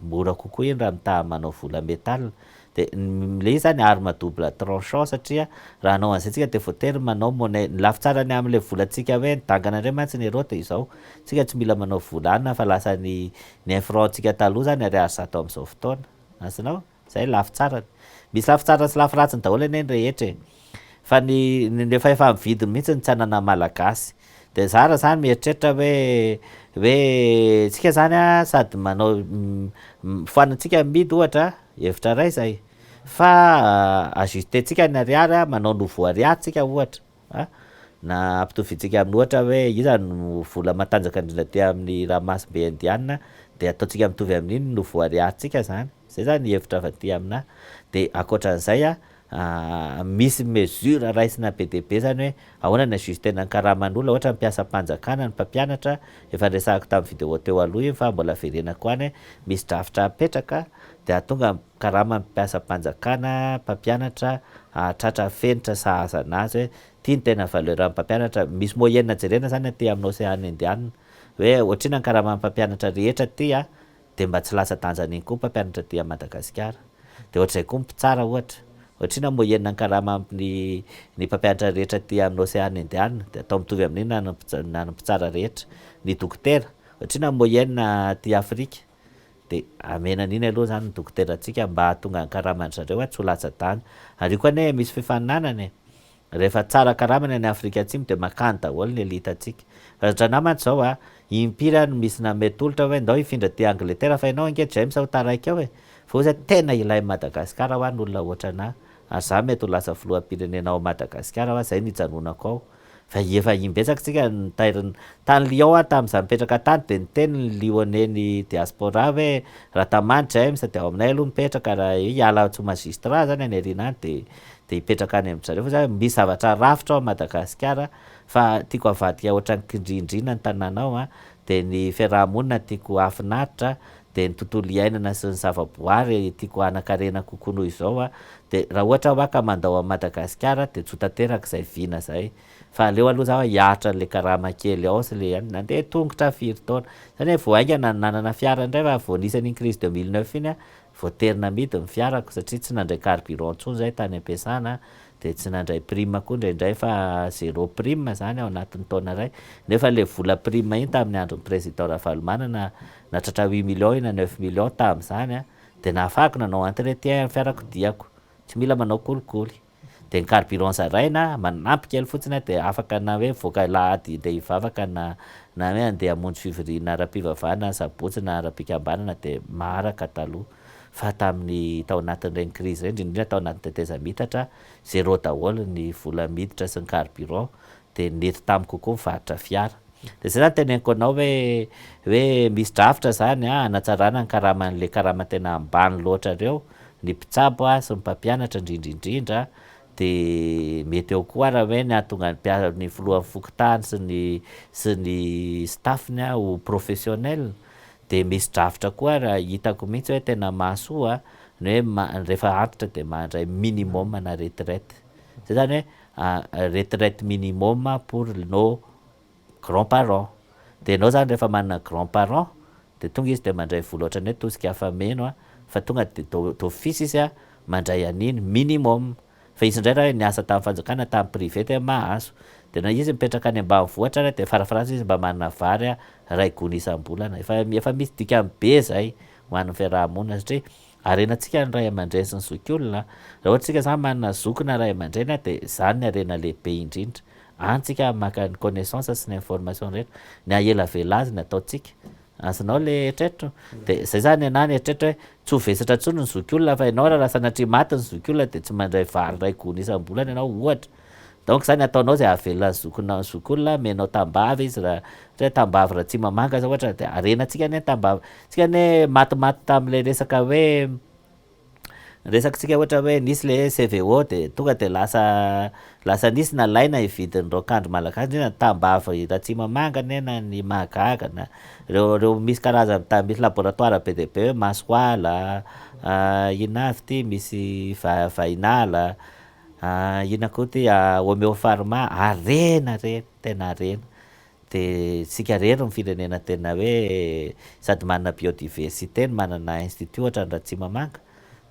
[SPEAKER 2] mora kokoa iny raha mitaha manao vola metal. Dia ilay izy zany arme à double tranchant satria raha hanao an'izay tsika dia voatery manao monnaie, ny lafy tsarany amin'ilay volantsika hoe nidangana indray mantsy ny euro dia izao, tsika tsy mila manao vola anona fa lasa ny ny un franc ntsika taloha zany ariary 100 amin'izao fotoana. Asinao? Zay lafy tsarany. Misy lafy tsara sy lafy ratsiny daholo anie ny rehetra e. Fa ny ny efa mividiny mihitsy ny tsy hanana malagasy. De za raha zany mieritreritra hoe hoe tsika zany a sady manao foanantsika ny midy ohatra, hevitra iray zay. Fa ajuster-tsika ny ariary a, manao nouveau ariary tsika ohatra a, na ampitovintsika amin'ny ohatra hoe iza no vola matanjaka indrindra aty amin'ny ranomasimbe indiana de ataontsika mitovy amin'iny ny nouveau ariary-tsika zany. Zay zany ny hevitra avy aty aminà. De ankoatran'izay a, misy mesure raisina be dia be zany hoe ahoana ny ajuster-na ny karaman'olona, ohatra ny mpiasam-panjakana, ny mpampianatra, efa niresahako tamin'ny vidéo teo aloha iny fa mbola averenako ihany hoe misy drafitra apetraka de hahatonga ny karaman'ny mpiasam-panjakana, mpampianatra hahatratra fenitra sahaza anazy hoe ty ny tena valeur an'ny mpampianatra, misy moyenne jerena zany aty amin'ny Océan Indiana hoe ohatr'inona ny karaman'ny mpampianatra rehetra aty a, dia mba tsy latsa-danjany iny koa mpampianatra aty Madagasikara. Dia ohatr'izay koa ny mpitsara ohatra. Ohatr'inona moyenne ny karama ny ny mpampianatra rehetra aty amin'ny Océan Indiana, dia atao mitovy amin'iny na ny na ny mpitsara rehetra. Ny dokotera, ohatr'inona moyenne aty Afrika, dia amena an'iny aloha izany ny dokoterantsika mba hahatonga ny karaman-dry zareo tsy ho latsa-danja. Ary io koa anie misy fifaninanana e. Rehefa tsara karama ny any Afrika Atsimo dia makany daholo ny elite antsika. Fa zatra anah mantsy zao a, impiry aho no misy nanome tolotra hoe ndao hifindra aty Angletera fa ianao ange James ho taraiky ao e! Fa hoy za tena ilain'i Madagasikara hoa ny olona ohatranah ary za mety ho lasa filoham-pirenena ao Madagasikara hoa zay no hijanonako ao. Fa efa imbetsaka tsika nitairina tany Lyon aho tamin'izaho nipetraka tany dia niteny ny Lyonnais ny diaspora hoe raha tamany James dia ao aminay aloha mipetraka raha hiala tsy ho magistrat zany any aoriana any dia dia hipetraka any amin-dry zareo fa za misy zavatra rafitra ao Madagasikara fa tiako avadika ohatran'ny kindrindrina ny tanàna ao an, dia ny fiaraha-monina tiako hahafinaritra, dia ny tontolo iainana sy ny zava-boary tiako hanan-karena kokoa noho izao an, dia raha ohatra aho ka mandao an'i Madagasikara dia tsy ho tanteraka izay vina izay fa aleo aloha za hiaritra an'ilay karama kely ao sy ilay nandeha tongotra firy taona, izany hoe vao haingana no nanana fiara indray fa vao nisy an'iny crise 2009 iny aho Voatery namidy ny fiarako satria tsy nandray carburant intsony zahay tany am-piasana dia tsy nandray prime koa indraindray fa zéro prime zany ao anatin'ny taona iray nefa ilay vola prime iny tamin'ny andron'ny président Ravalomanana nahatratra huit millions io na neuf millions tamin'izany dia nahafahako nanao entretien ny fiarakodiako tsy mila manao kolikoly. Dia ny carburant zaraina, manampy kely fotsiny aho dia afaka na hoe mivoaka alahady handeha hivavaka na na hoe handeha hamonjy fivoriana ara-pivavahana ny sabotsy na ara-pikambanana dia maharaka taloha. Fa tamin'ny tao anatin'ireny crise ireny, indrindra indrindra tao anatin'ny tetezamitatra, zéro daholo ny vola miditra sy ny carburant dia nety tamiko kokoa mivarotra fiara. Dia izay izany teneniko anao hoe hoe misy drafitra izany an, hanatsarana ny karaman'ilay karama tena ambany loatra ireo, ny mpitsabo sy ny mpampianatra indrindra indrindra, dia mety eo koa ara hoe ny hahatonga ny mpia- ny filohan'ny fokontany sy ny sy ny staff-ny ho professionnel, dia misy drafitra koa ara hitako mihitsy hoe tena mahasoa ny hoe ma- rehefa antitra dia mandray minimum ana retraite, zay zany hoe retraite minimum pour nos grand parents, dia ianao zany rehefa manana grand parents dia tonga izy dia mandray vola ohatran'ny hoe tosika afa-meno a, fa tonga dia d'office izy a mandray an'iny minimum, fa izy indray raha hoe niasa tamin'ny fanjakana tamin'ny privé dia mahazo, dia na izy mipetraka any ambanivohitra ary dia farafaharatsa izy mba manana vary a iray gony isam-bolana, efa efa misy dikany be zay ho an'ny fiaraha-monina satria harenantsika ny ray aman-dreny sy ny zokiolona, raha ohatra isika zany manana zoky na ray aman-dreny a dia zany ny harena lehibe indrindra, Any tsika maka ny connaissance sy ny information rehetra, ny haela vela azy ny ataontsika, azonao le eritreritro? De zay zany ny anahy ny eritreritro hoe tsy ho vesatra intsony ny zokiolona fa ianao raha sanatria maty ny zokiolona de tsy mandray vary iray gony isam-bolana ianao ohatra, donc zany ataonao zay hahavelona ny zokinao ny zokiolona, amenao tambavy izy raha ohatra hoe tambavy Ratsimamanga zao ohatra de harenantsika anie ny tambavy, tsika anie matimaty tamle resaka hoe. Ny resakitsika ohatra hoe nisy le CVO de tonga de lasa lasa nisy nalaina hividin'ny raokandro malagasy indrindra ny tambavy Ratsimamanga anie na ny Mahagaga na reo reo misy karazany ta- misy laboratoire be dia be hoe Masoala, inona avy ty misy va- Vahinala, inona koa ty Homeopharma, harena reny, tena harena. De tsika rery ny firenena tena hoe sady manana biodiversité no manana institut ohatran'ny Ratsimamanga,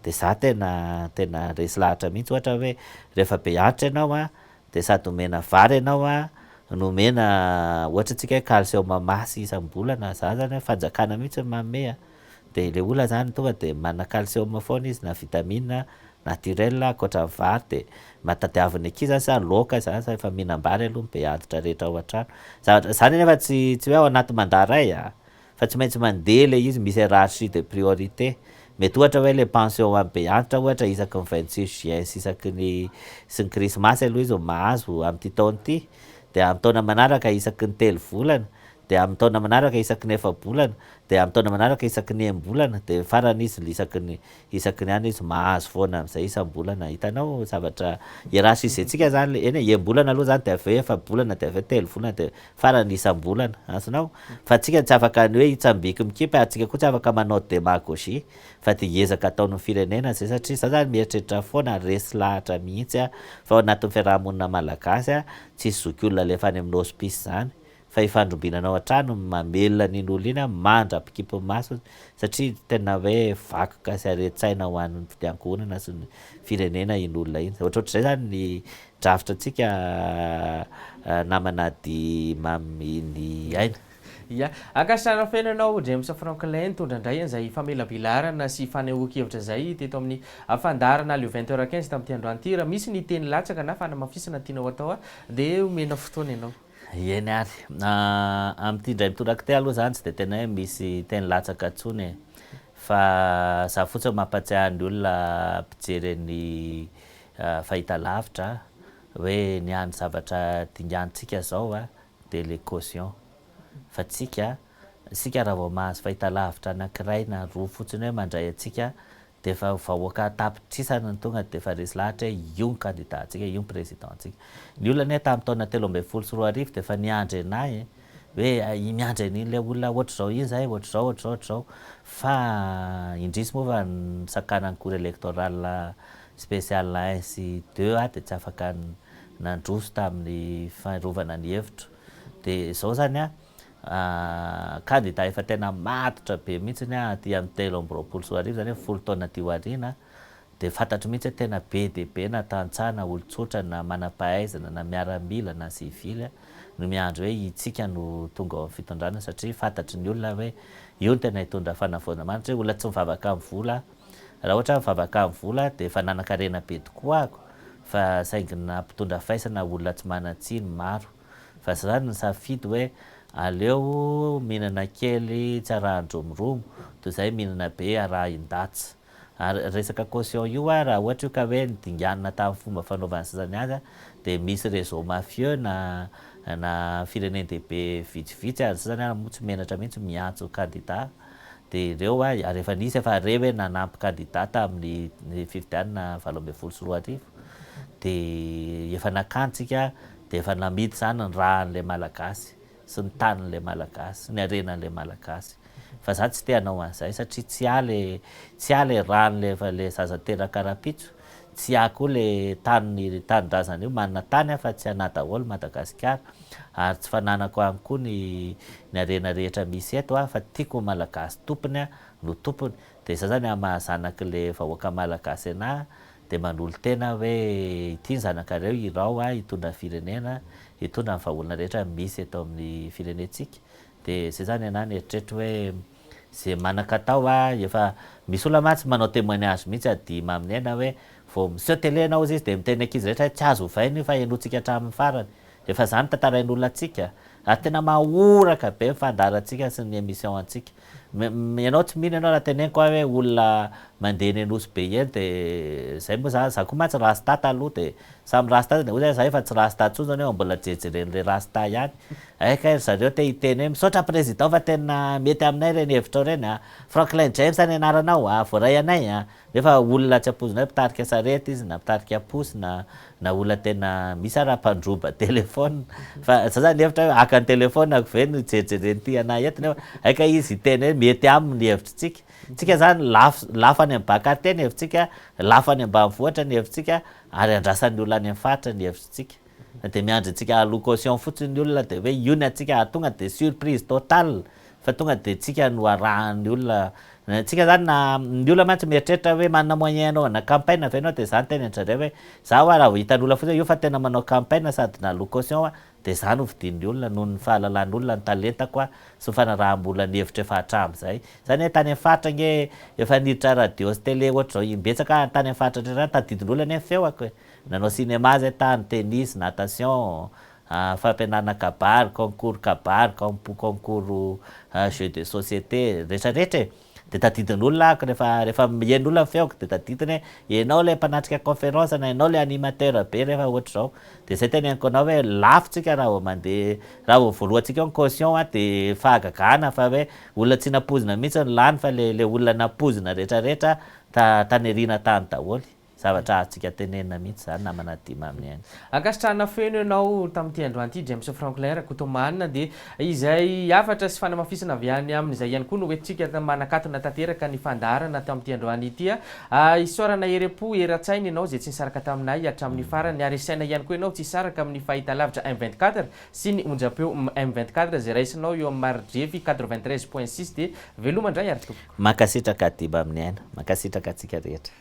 [SPEAKER 2] de za tena tena resy lahatra mihitsy ohatra hoe rehefa be antitra ianao a de sady omena vary ianao a no omena ohatra antsika hoe calcium masy isam-bolana, za zany hoe fanjakana mihitsy no manome a, de le olona zany tonga de manana calcium foana izy na vitamine naturel ankoatran'ny vary de mba tadiavin'ny ankizy zany sa laoka zany sa efa mihinam-bary aloha ny be antitra rehetra ao an-trano, zavatra zany anefa tsy tsy hoe ao anaty mandat ray a, fa tsy maintsy mandeha le izy misy hiérarchie de priorité, mety ohatra hoe le pension ho an'ny be antitra ohatra isaky ny 26 juin sy isaky ny sy ny krismasy aloha izy vao mahazo amin'ity taona ity, de amin'ny taona manaraka isaky ny 3 volana, de amin'ny taona manaraka isaky ny 4 bolana, de amin'ny taona manaraka isaky ny 6 bolana, de farany izy isaky ny isaky ny any izy mahazo foana am'zay isam-bolana. Hitanao zavatra hiérarchiser-ntsika zany le eny e, enim-bolana aloha zany de avy eo 4 bolana de avy eo 3 volana de farany isam-bolana, azonao? Fa tsika tsy afaka ny hoe hitsambiky mikipy ary tsika koa tsy afaka manao démagogie fa de hiezaka ataon'ny firenena zay satria za zany mieritreritra foana resy lahatra mihitsy a fa ao anatin'ny fiarahamonina malagasy a tsisy zokiolona alefa any amin'ny hospice zany fa ifandrombinana ao an-trano mamelona an'iny olona iny a mandra-pikipy masony satria tena hoe vakoka sy haren-tsaina ho an'ny ankohonana sy ny firenena iny olona iny. Ohatrohatr'izay zany ny drafitra antsika namana dy mamy ny aina.
[SPEAKER 1] Ya, ankasitrahana feno ianao James Franklin nitondra indray an'izay famelabelarana sy fanehoan-kevitra izay teto amin'ny fandaharana le 20 heures 15 tamin'ity androany ity. Raha misy ny teny latsaka na fanamafisana tianao atao a de omena fotoana ianao.
[SPEAKER 2] Eny ary, amin'ity indray mitoraka ity aloha zany tsy de tena hoe misy teny latsaka intsony e, fa za fotsiny mampatsiahy ny olona mpijery ny fahitalavitra hoe ny hany zavatra dinganintsika zao a de le caution, fa tsika isika raha vao mahazo fahitalavitra anankiray na roa fotsiny hoe mandray antsika de efa vahoaka tapitrisany ny tonga de efa resy lahatra hoe io ny candidat-ntsika, io ny président-ntsika. Ny olona anie tamin'ny taona 2013 de efa niandry anahy hoe miandry an'iny le olona ohatr'izao iny zahay, ohatr'izao, ohatr'izao, ohatr'izao, fa indrisy moa fa nisakanan'ny cour électorale spéciale 1 sy 2 aho de tsy afaka nandroso tamin'ny farovana ny hevitro. De zao zany a candidat efa tena matotra be mihitsiny a aty amin'ny 2023 zany hoe 10 taona aty aoriana, de fantatro mihitsy hoe tena be dia be na tantsaha na olon-tsotra na manam-pahaizana na miaramila na sivily no miandry hoe itsika no tonga ao amin'ny fitondrana satria fantatry ny olona hoe io no tena hitondra fanavaozana marina satria olona tsy mivavaka amin'ny vola. Raha ohatra mivavaka amin'ny vola de efa nanan-karena be tokoa ako fa saingy nampitondra faisana olona tsy manan-tsiny maro, fa za zany nisafidy hoe aleo mihinana kely tsy arahan-dromoromo toy izay mihinana be arahin-datsa. Ary resaka caution io a raha ohatra io ka hoe nidinganina tamin'ny fomba fanaovan'ny sasany azy a de misy réseau mafieux na na firenen-dehibe vitsivitsy ary sasany ary moa tsy menatra mihitsy miantso candidat de ireo a ary efa nisy efa re hoe nanampy candidat tamin'ny fifidianana 2018 de efa nakantsika de efa namidy zany ny rahan'le malagasy sy ny tanin'le malagasy sy ny harenan'le malagasy, fa za tsy te hanao an'izay satria tsy ahy le ran'le efa le zaza teraka rahampitso, tsy ahy koa le tany tanindrazana io. Manana tany aho fa tsy anahy daholo Madagasikara ary tsy fananako ihany koa ny harena rehetra misy eto a fa tiako ny malagasy tompony a no tompony. De za zany amin'ny mahazanak'le vahoaka malagasy anahy de manolo-tena hoe ity ny zanakareo irao a hitondra firenena, hitondra ny vahaolana rehetra misy eto amin'ny firenentsika. De zay zany anahy ny eritreritro hoe zay manan-katao a efa misy olona mantsy manao témoignage mihitsy ady amin'ny aina hoe vao miseho télé anao izy de miteny ankizy rehetra hoe tsy azo ovaina io fa henotsika hatramin'ny farany. Efa zany tantarain'olona antsika ary tena mahoraka be ny fandaharantsika sy ny émission antsika. Ianao tsy mino ianao raha teneniko aho hoe olona Mandeha eny Anosy be eny dia zay moa za, za koa mantsy rasta taloha dia samy rasta dia hoy za za efa tsy rasta intsony zao nefa mbola jerijeren'ilay rasta ihany. Hay kay ry zareo te hiteny hoe misaotra président fa tena mety aminay ireny hevitrao ireny a! Franklin James ny anaranao a! Voaray anay a! Nefa olona tsy ampoizinao hoe mpitarika sarety izy na mpitarika posy na na olona tena misy ara mpandroba téléphone fa za zany nihevitra hoe haka ny téléphone-ko ve no hijerijeren'ity anah eto nefa hay kay izy hiteny hoe mety aminy ny hevitritsika. Tsika zany lafo lafo any amin'ny bas quartier ny hevitritsika, lafo any ambanivohitra ny hevitritsika ary andrasan'ny olona any amin'ny faritra ny hevitritsika. Fa dia miandry antsika haloa caution fotsiny ny olona dia hoe io ny antsika ary tonga dia surprise totale fa tonga dia tsika no arahan'ny olona. Tsika zany na ny olona mantsy mieritreritra hoe manana moyen hanaovana campagne ve ianao dia za niteny an-dry zareo hoe za hoa raha vao hitan'ny olona fotsiny hoe io fa tena manao campagne sady naloa caution Dia za no vidian'ny olona noho ny fahalalan'olona ny talentako a sy ny fanaraham-bola ny hevitra efa hatramin'izay. Zany hoe tany amin'ny faritra ange efa niditra radio sy télé ohatr'izao imbetsaka aho tany amin'ny faritra indrindra any tadidin'olona anie ny feoko e. Nanao cinéma zay tany, tennis, natation, fampianarana kabary, concours kabary, concours jeux de société, retraretra e. Dia tadidin'olona aho rehefa rehefa mihaino olona ny feoko dia tadidiny hoe ianao ilay mpanatrika conférence na ianao ilay animateur be rehefa ohatr'izao. Dia izay teneniko anao hoe lafo tsika raha vao mandeha raha vao voalohantsika eo ny caution an dia fahagagana fa hoe olona tsy nampoizina mihitsy no lany fa ilay ilay olona nampoizina rehetrarehetra ta tany aoriana tany daholo. Zavatra azontsika tenenina mihitsy izany namana Dimaminiaina.
[SPEAKER 1] Ankasitrahana feno ianao tamin'ity androany ity James Franklin Rakotomanana dia izay hafatra sy fanamafisana avy any aminy izay ihany koa no hoentintsika manakatona tanteraka ny fandaharana tamin'ity androany ity. Isaorana herim-po herin-tsaina ianao izay tsy nisaraka taminay hatramin'ny farany ary isaina ihany koa ianao tsy hisaraka amin'ny fahitalavitra M 24 sy ny onjam-peo M 24 izay raisinao eo amin'ny mari-drefy 93.6 dia veloma indray ary tompoko.
[SPEAKER 2] Mankasitraka Dimaminiaina, mankasitraka antsika rehetra.